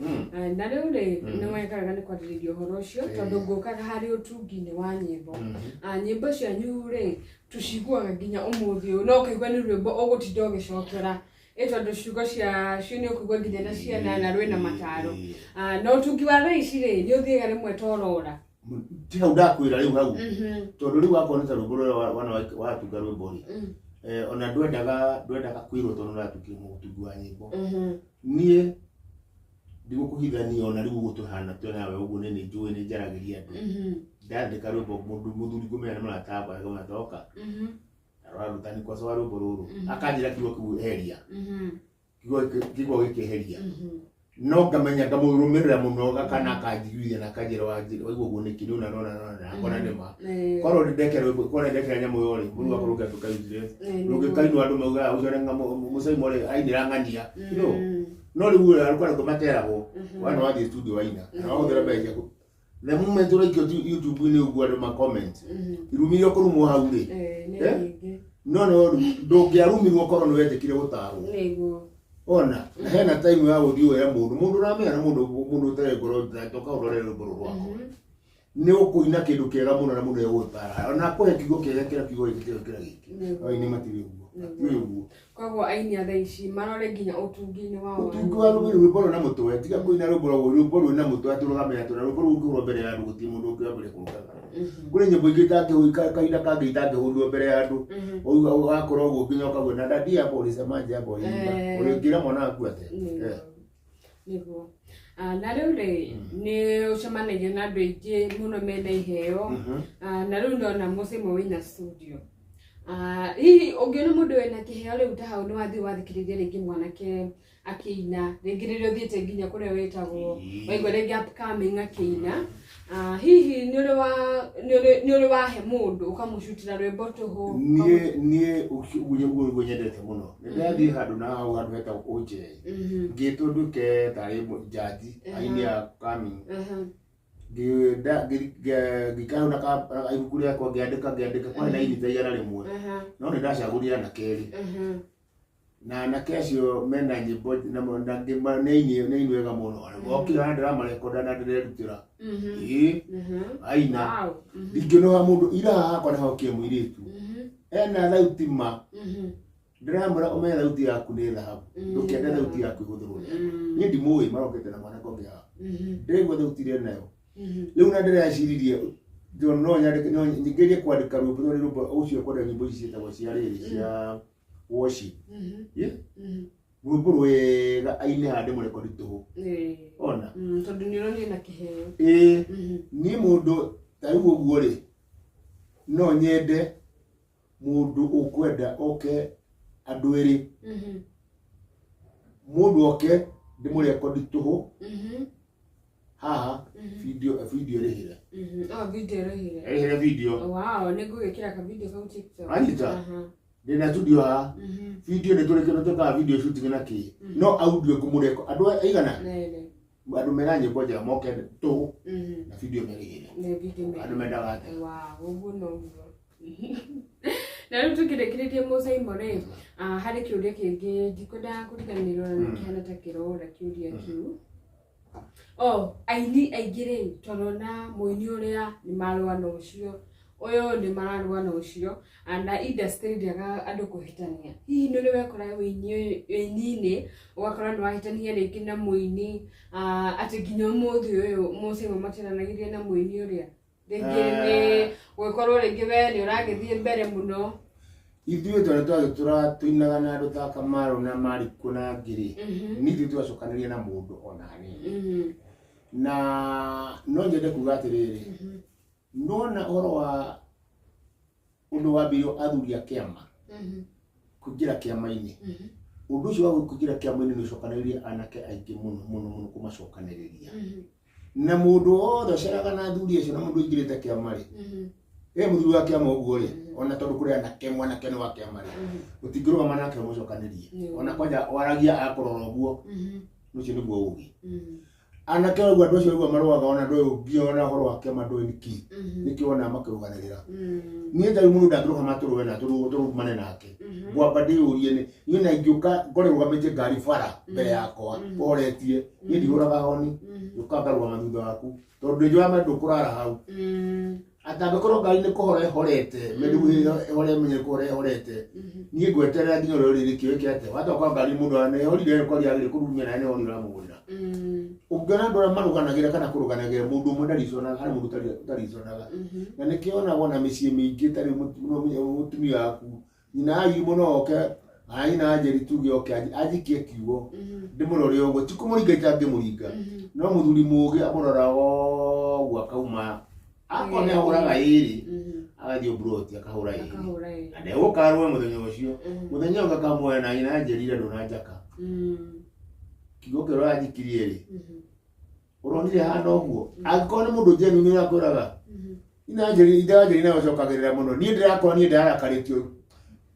Na rĩu rĩ, nĩ wekaga nĩ kwarĩrĩria ũhoro ũcio, tondũ ngũkaga harĩ ũtungi-inĩ wa nyĩmbo. Nyĩmbo cianyu rĩ, tũciguaga nginya ũmũthĩ ũyũ, no ũkaigua nĩ rwĩmbo ũgũtinda ũgĩcokera, ĩ tondũ ciugo cia cio nĩ ũkũigua nginya na ciana na rwĩna mataro. Na ũtungi wa thaa ici rĩ, nĩ ũthiaga rĩmwe torora. Ti hau ndakwĩra rĩu hau, tondũ rĩu wakorwo nĩ ta rwĩmbo rũrĩa wana watunga rwĩmbo rĩ, ona ndwendaga kwĩrwo tondũ ũratukire mũtungi wa nyĩmbo. Niĩ ndigũkũhithania, ona rĩu ũguo tũhana twĩ nawe ũguo, nĩ njũĩ nĩ njaragĩria andũ. Ndandĩka rwĩmbo, mũndũ mũthuri ngũmenya nĩ mũrata wakwa, ngamwĩra toka ararutani kocoa rwĩmbo rũrũ, akanjĩra kiugo kĩu eheria, kiugo gĩkĩ eheria, no ngamenya ngamũrũmĩrĩra mũno kana akanjiguithia na akanjĩra waigua ũguo nĩkĩ nĩ ũna nona nona, ngona nĩma korwo nĩ ndekera rwĩmbo, korwo nĩ ndekera nyamũ ĩyo rĩ, mũndũ wakorwo ũngĩatuĩka useless, rũngĩkainwo andũ maugaga ũcio nĩ mũcaimo rĩ ainĩra ng'ania no no rĩu rũkwarĩko materagwo wana wathiĩ studio waina na wahũthĩra mbeca ciaku, the moment ũraikio YouTube-inĩ ũguo andũ ma comment irumi iria ũkũrumwo hau rĩ. Nĩ Eh? nyingĩ. No no ndũngĩarumirwo korwo nĩ wetĩkire gũtarwo. Ona na hena time ya gũthiĩ wĩra mũndũ ũramenya na mũndũ ũtarĩ ngoro toka ũrore rwĩmbo rũrũ rwakwa, nĩ ũkũina kĩndũ kĩega mũno na mũndũ egũgũtara ona akũhe kiugo kĩega, kĩra kiugo gĩkĩ kĩra kĩra gĩkĩ. Aini matirĩ ũguo, matirĩ ũguo. Koguo aini a thaa ici marore nginya ũtungi-inĩ wao wa Ũtungi wa rwĩmbo, rwĩmbo rwĩna mũtwe, tiga kũina rwĩmbo rwa rwĩmbo rwĩna mũtwe atĩ ũrũgamĩra tũ na rwĩmbo rũu ũngĩhũrwo mbere ya andũ gũtirĩ mũndũ ũngĩambĩrĩria kũrũgaga. Kũrĩ nyĩmbo ingĩ kahinda kangĩ itangĩhũrirwo mbere ya andũ. Wakorwo ũguo nginya ũkauga na dadi hapo ulisemaje hapo imba, ũrĩngĩra mwana waku atĩa? Nĩguo. Na rĩu rĩ, nĩ ũcemanagia na andũ aingĩ mũno mena iheo. Na rĩu ndona mũcimo wĩna studio. Hihi ũngĩona mũndũ wĩna kĩheo rĩu ta hau nĩ wathiĩ wathikĩrĩria rĩngĩ mwanake akĩina, rĩngĩ rĩrĩa ũthiĩte nginya kũrĩa wĩtagwo waigua rĩngĩ upcoming akĩina, hihi nĩ ũrĩ wahe mũndũ ũkamũcutĩra rwĩmbo tũhũ? Niĩ ũguo nĩguo nĩguo nyendete mũno. Nĩ ndathiĩ handũ na hau handũ hetagwo OJ, ngĩtwo nduĩke tarĩ njaji aini a upcoming. Ngĩikara hau na ibuku rĩakwa, ngĩandĩka, kwarĩ na aini ta 100, no nĩ ndacagũrire anake erĩ, na anake acio mena nyĩmbo na nĩ aini wega mũno. Okire na ndĩramarekonda na ndĩrerutĩra ĩĩ aina. Ndingĩnoga mũndũ ira hakwa nĩ hokire mũirĩtu ena thauti ma ndĩramwĩra ũmenye thauti yaku nĩ thahabu, ndũkende thauti yaku ĩhũthĩrwo nĩ andũ. Niĩ ndimũĩ, marokĩte na mwanake ũngĩ haha, ndĩraigua thauti ĩrĩa nayo rĩu na ndĩreciririe tondũ no nyandĩke, no ngerie kwandĩka rwĩmbo tondũ nĩ rwĩmbo ũcio kwenda nyĩmbo ici ciĩtagwo cia rĩrĩ cia worship. Rwĩmbo rwega aine haha ndĩmũrekondi tũhũ ona. Tondũ nĩ ũronire na kĩheo. Ĩĩ. Niĩ mũndũ ta rĩu ũguo rĩ, no nyende mũndũ ũkwenda oke andũ erĩ, mũndũ oke ndĩmũrekondi tũhũ haha, video ĩrĩhĩre. Oh, video ĩrĩhĩre. Ĩrĩhĩre video. Wow, nĩ ngũgĩkĩra ka video kau TikTok. Anyita. Ndĩna studio haha. Video nĩ tũrĩkĩ nĩ twĩkaga video shooting na kĩ. No audio ngũmũreko andũ aigana andũ mena nyĩmbo njega moke tũhũ na video merĩhĩre. Nĩ video Andũ merĩhĩre. mendaga atĩa? Wow, ũguo noguo. Na rĩu tũkĩrĩkĩrĩria Mũcaimo rĩ, harĩ kĩũria kĩngĩ ndikwendaga kũriganĩrwo na nĩkĩhana ta kĩrora kĩũria kĩu. Oh, aini aingĩ rĩ, tũrona mũini ũrĩa nĩ marũa na ũcio, ũyũ nĩ mararũa na ũcio, na industry ndĩagaga andũ kũhĩtania. Hihi nĩ ũrĩ wekora ũini-inĩ, ũgakora nĩ wahĩtania rĩngĩ na mũini, atĩ nginya ũmũthĩ ũyũ Mũcaimo matiaranagĩria na mũini ũrĩa? Rĩngĩ nĩ gũgĩkorwo rĩngĩ we nĩ ũragĩthiĩ mbere mũno. Ithuĩ twarĩ twagĩtũra tũinaga na andũ ta Kamaru na Marikũ na angĩ rĩ, nĩ ithuĩ twacokanĩria na mũndũ ona hanini. Na no nyende kuga atĩrĩrĩ, nona ũhoro wa ũndũ wambĩrĩirio athuri a kĩama kũingĩra kĩama-inĩ, ũndũ ũcio wa kũingĩra kĩama-inĩ nĩ ũcokanĩrĩirie anake aingĩ mũno mũno mũno kũmacokanĩrĩria. Na mũndũ wothe ũceraga na athuri acio na mũndũ ũingĩrĩte kĩama rĩ, ĩ mũthuri wa kĩama ũguo rĩ, ona tondũ kũrĩ anake mwanake nĩ wa kĩama rĩ, ũtingĩrũgama nake ũmũcokanĩrie. Ona kwanja waragia akũrora ũguo, ũcio nĩguo ũgĩ. Anake ũguo andũ acio ũguo marũaga ona ndũĩ ũngĩona ũhoro wa kĩama ndũĩ nĩkĩ, nĩkĩo wonaga makĩrũganĩrĩra. Niĩ ta rĩu mũndũ ndangĩrũgama tũrũe na tũrumane nake. Ngwamba ndĩyũrie nĩ niĩ na ingĩũka ngore rũgamĩtie ngari bara mbere yakwa ũhoretie, niĩ ndihũraga honi, ngũka ngarũgama thutha waku tondũ ndĩnjũĩ ma ndũkũrara hau. Atangĩkorwo ngari nĩ kũhora ĩhorete, ĩhore menye kũhora ĩhorete, niĩ ngweterera nginya ũrĩa ũrĩrĩkio ĩke atĩa. Watoka ngari mũndũ nĩhorire kwari agĩrĩire kũrurumia nawe nĩ honi ũramũgũrĩra. Ũngĩona andũ arĩa marũganagĩra kana kũrũganagĩra mũndũ ũmwe ndariconaga, harĩ mũndũ ũtariconaga. Na nĩkĩo wona wona mĩciĩ mĩingĩ ta rĩu mũtumia waku, nyina wa Irimũ no oke, kana nyina wa Njeri tuge oke anjikie kiugo, ndĩmũrore ũguo, ti kũmũringa itangĩmũringa, no mũthuri mũũgĩ amũroraga ũguo akauma, akorwo nĩ ahũraga ĩrĩ, agathiĩ mburoti akahũra ĩrĩ. Na ndegũka arũe mũthenya ũcio, mũthenya ũngĩ akamuoya na nyina wa Njeri ira ndũnanjaka. Kiugo kĩrĩa ũranjikirie rĩ, ũronire hana ũguo. Angĩkorwo nĩ mũndũ genuine ũrakwĩraga, nyina wa Njeri, ithe wa Njeri nawe ũcokagĩrĩra mũno. Niĩ ndĩrakora niĩ ndĩrarakarĩtio.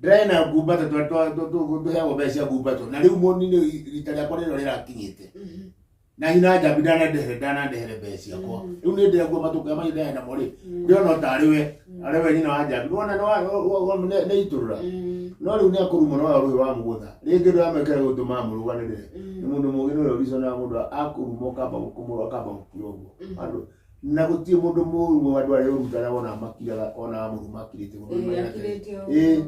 Ndĩrarĩ na ngumbato tũheagwo mbeca cia ngumbato. Na rĩu rita rĩakwa nĩrĩo rĩrakinyĩte. Na nyina Njambi ndanandehere mbeca ciakwa. Rĩu nĩ ndĩraigua matukũ maya ndĩrarĩ namo rĩ, ndĩrona o tarĩ we, arĩ we nyina wa Njambi. Nĩwona nĩ itũrũra. No rĩu nĩ akũruma no rũhĩ wa mũgũtha. Rĩngĩ ndũramekĩra gũtũma mũrũganĩrĩre. Nĩ mũndũ mũũgĩ nĩ ũrĩa ũriconaga mũndũ akũruma ũkamba kũmũrora ũkamba gũkira ũguo. Andũ na gũtirĩ mũndũ mũũru andũ arĩa ũrutanaga ona makiraga ona mũruma akirĩte mũndũ ĩĩ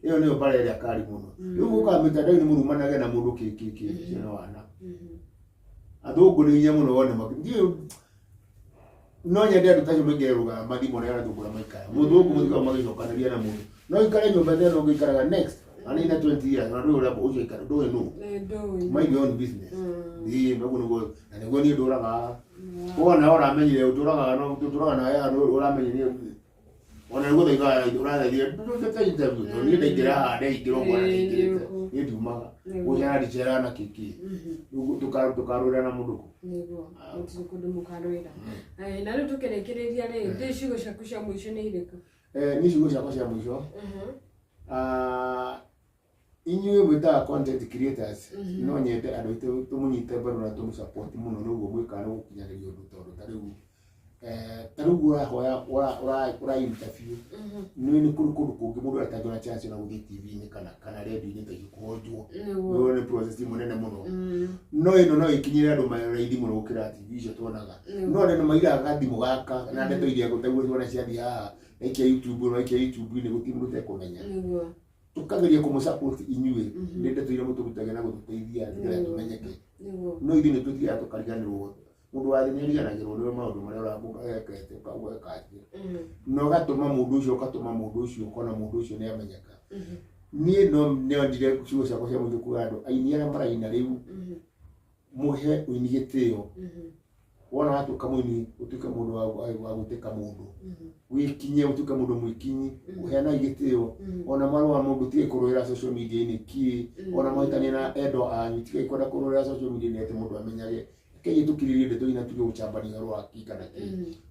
ĩyo nĩyo mbara ĩrĩa kari mũno. Rĩu gũkaga mĩtandao-inĩ mũrumanage na mũndũ kĩ kĩ kĩ ciana wana. Athũngũ nĩ hinya mũno wone makĩ. Ndiũĩ no nyende andũ tacio maingĩre rũgano mathiĩ mone arĩa athũngũ ũrĩa maikaraga. Mũthũngũ mũthikaga magĩcokanĩria na mũndũ. No ikare nyũmba ta ĩno ũngĩikaraga next na nĩ na 20 years na ndũĩ ũrĩa ũcio aikara ndũĩ nũ. Mind your own business. Ĩĩ ũguo nĩguo na nĩguo niĩ ndũraga. Wona ũramenyire ũtũraga no ũtũraga na ya ũramenyire ona nĩguo thaitha ũrathaithire ndũndũte interview tondũ niĩ ndaingĩra haha ndaingĩra ũguo na ndaingĩrĩte niĩ ndiumaga gũcera ndiceraga na kĩkĩ tũkarũĩra na mũndũ kũ. Nĩguo gũtirĩ kũndũ mũkarũĩra. Na rĩu tũkĩrĩkĩrĩria rĩ, ndĩ ciugo ciaku cia mũico nĩ irĩkũ? Niĩ ciugo ciakwa cia mũico, inyuĩ mwĩtaga content creators, no nyende andũ aitũ tũmũnyite mbaru na tũmũsupport mũno nĩguo mwĩkaga nĩ gũkinyanĩria ũndũ tondũ ta rĩu ta rĩu ũrahoya ũra interview nĩ nĩ kũrĩ kũndũ kũngĩ mũndũ atangĩona chance ona gũthiĩ TV-inĩ kana radio-inĩ ta icio kũhonjwo. Nĩguo nĩ process mũnene mũno. No ĩno no ĩkinyĩre andũ raithi mũno gũkĩra TV icio tuonaga. No andũ nĩ mairaga gathimũ gaka na ndeto iria gũtaguo ciona ciathiĩ haha naikia YouTube naikia YouTube-inĩ gũtirĩ mũndũ ũtekũmenya. Tũkageria kũmũ support inyuĩ nĩ ndeto iria mũtũrutagia na gũtũteithia nĩgetha tũmenyeke. No ithuĩ nĩ tũthiaga tũkariganĩrwo. Mũndũ wa thĩ nĩ ariganagĩrwo nĩ maũndũ marĩa ũramũekete ũkauga atĩ. Na ũgatũma mũndũ ũcio ũgatũma mũndũ ũcio ũkona mũndũ ũcio nĩ amenyeka. Niĩ no nyendire ciugo ciakwa cia mũico kuga andũ aini arĩa maraina rĩu mũhe ũini gĩtĩo. Wona watuĩka mũini ũtuĩke mũndũ wa gwĩtĩka mũndũ. Wĩkinye ũtuĩke mũndũ mwĩkinyi, ũheanai gĩtĩo. Ona marũa mũndũ tigai kũrũĩra social media-inĩ kĩ, ona mahĩtania na endwa anyu tigai kwenda kũrũĩra social media-inĩ atĩ mũndũ amenyage. Kei tũkirĩrie ndeto ina tuge gũcambania ũhoro wa kĩ kana kĩ.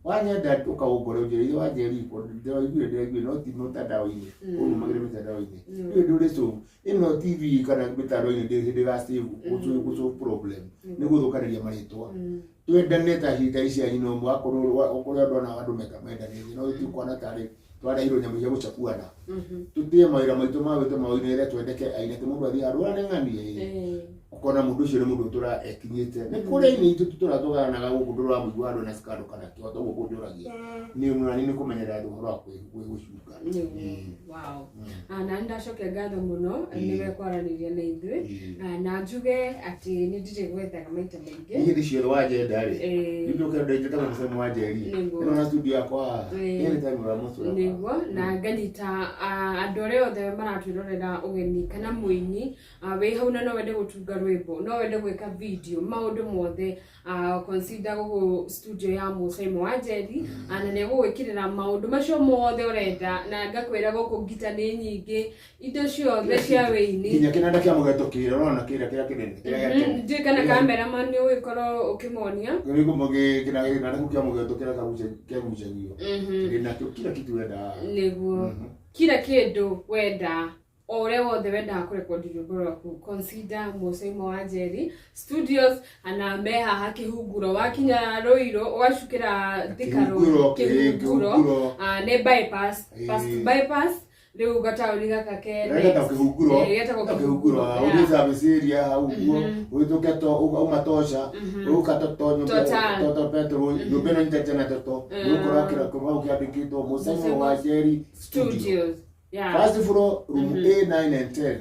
Wanyenda ũkaũngore ũnjĩre Wanjeri ndĩraiguire ndĩraiguire no ti mũtandao-inĩ. Ũnumagĩre mĩtandao-inĩ. Rĩu ndũrĩ save ĩno TV kana mĩtandao-inĩ ndĩrĩ hĩndĩ ĩga save gũ problem nĩ gũthũkanĩria marĩtwa. Twendane ta hinda ici cia nyina ũmwe akorwo ũkorwo andũ ona andũ meka mendanĩte no tikuona tarĩ twarehirwo nyamũ cia gũchakuana. Tũtĩe mawĩra maitũ ma gwĩka maũndũ ĩrĩa twendeke aine atĩ mũndũ athiĩ handũ ũrĩa nĩ ng'ani ũkona mũndũ ũcio nĩ mũndũ ũtũra ekinyĩte nĩ kũrĩa inĩ itũ tũtũra tũgayanaga gũkũ ndũramũigua handũ na scandal kana kĩo toguo kũnjũragia nĩ nani nĩ kũmenyerera andũ ũhoro wa kwĩgũcunga. Wow. Na nĩ ndacokia ngatho mũno nĩwe kwaranĩria na ithuĩ. Na njuge atĩ nĩ ndirĩ gwethaga maita maingĩ. Niĩ hĩndĩ ciothe wanjenda rĩ nĩ ndũke njĩtagwo Mũcemo wa Njeri ĩno na studio yakwa anytime wa mũcoro. Nĩguo na nganyita andũ arĩa othe maratwĩrorera ũgeni kana mũini wĩ hau na no wende gũtunga rwĩmbo no wende gwĩka video maũndũ mothe consider gũkũ studio ya Mũcaimo wa Njeri na nĩ egũgwĩkĩrĩra maũndũ macio mothe ũrenda na ngakwĩra gũkũ ngita nĩ nyingĩ indo ciothe cia wĩini nginya kĩnanda kĩa mũgeto kĩrĩa ũrona kĩrĩa kĩrĩa kĩnene kĩrĩa gĩa tene. Ndiũĩ kana cameraman nĩ ũgĩkorwo ũkĩmonia. Kĩnanda kĩu kĩa mũgeto kĩrĩa kĩagucagio kĩrĩ nakĩo kila kitu wenda. Nĩguo kila kĩndũ wenda o ũrĩa wothe wendaga kũrekondi rwĩmbo rwaku consider Mũcaimo wa Njeri Studios ana me haha Kĩhunguro wakinya Rũirũ ũgacukĩra Thika Road Kĩhunguro nĩ bypass first bypass rĩu gataũni gaka ke getagwo Kĩhunguro getagwo Kĩhunguro ũthiĩ service area hau ũguo ũhĩtũke to uma tosha ũka toto toto petrol nyũmba ĩno nyitete na toto ũgũkora kĩrako hau kĩandĩkĩtwo Mũcaimo wa Njeri Studios. Yeah. First floor room A9 and 10.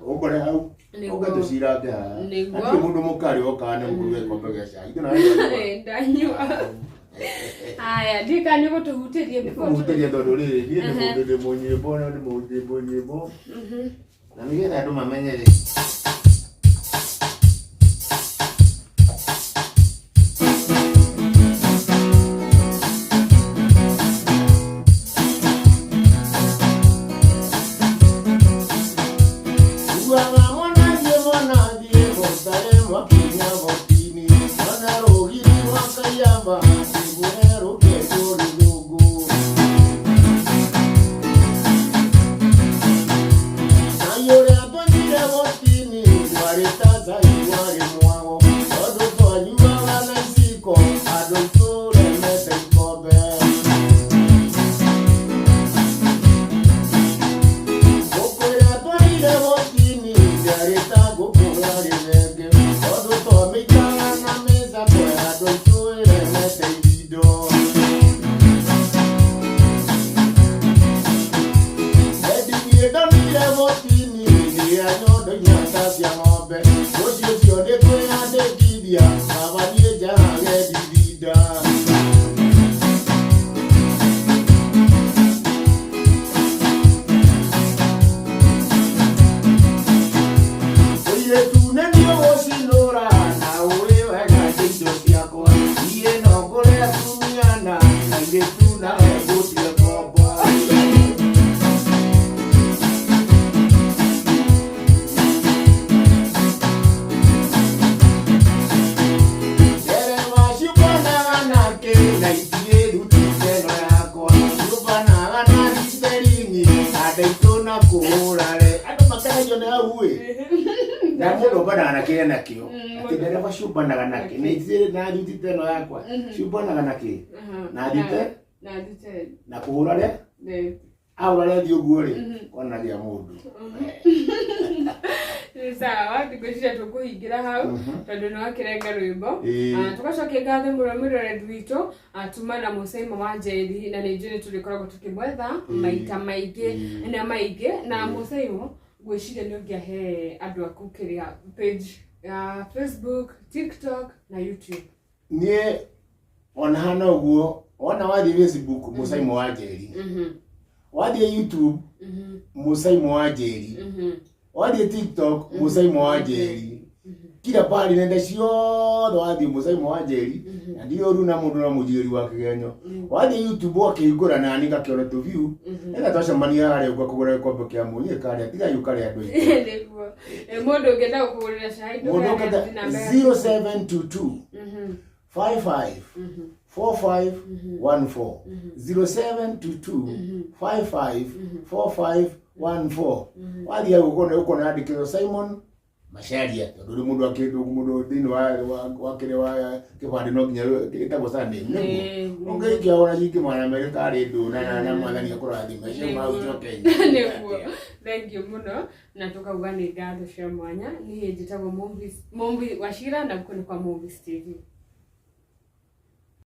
Ũkore hau ũke tũcirange haha. Hatirĩ mũndũ mũkarĩ okaga nĩ mũruge gĩkombe gĩa cai. Ithuĩ na ndanyua. Haya, ndiũĩ kana nĩ ũgũtũhutĩria before Kũhutĩria tondũ rĩrĩ niĩ nĩ mũndũ ndĩ mũnyĩmbo na nĩ mũndũ ndĩ mũnyĩmbo. Na nĩgetha andũ mamenye rĩ. Ciumbanaga na kĩ na thite na kũhũra re ahũra rethi ũguo rĩ onagia mũndũ. Nĩ sawa ngwĩciria tũkũhingĩra hau tondũ nĩ wakĩrenga rwĩmbo. Tũgacokia ngatho mũno mwĩroreri witũ tuma na Mũcaimo wa Njeri na nĩ njũĩ nĩ tũrĩkoragwo tũkĩmwetha maita maingĩ na maingĩ na Mũcaimo ngwĩciria nĩ ũngĩahe andũ aku kĩrĩa page ya Facebook, TikTok na YouTube. Niĩ ona hana ũguo wona wathiĩ Facebook Mũcaimo wa Njeri, wathiĩ YouTube Mũcaimo wa Njeri, wathiĩ TikTok Mũcaimo wa Njeri, kila pahali nenda ciothe wathiĩ Mũcaimo wa Njeri na Ndiũru na mũndũ na mũnjigĩri wa kĩgenyo. Wathiĩ YouTube ũgakĩhingũra nani ngakĩona tũ view. Ega twacemania harĩa ũguo kũgũra gĩkombe kĩa mũnyĩ karĩa tiga yũ karĩa andũ aingĩ. Nĩguo. Mũndũ ũngĩenda gũkũgũrĩra cai Mũndũ ndũkae ũngĩenda namba yaku. 0722 55 45 14 0722 55 45 14. Wathiĩ hau ũkona yandĩkĩtwo Simon Macharia, tondũ rĩu mũndũ akĩndũ mũndũ thĩinĩ wa kĩrĩa wa kĩbandĩ no nginya ĩtagwo surname nĩguo. Ũngĩikia ona ciringi 200 karĩ ndũ na Mwathani akũrathime cio mau icoke. Nĩguo, thank you mũno, na tũkauga nĩ ngatho cia mwanya. Niĩ njĩtagwo Mumbi Wachira na gũkũ nĩ kwa Movies TV.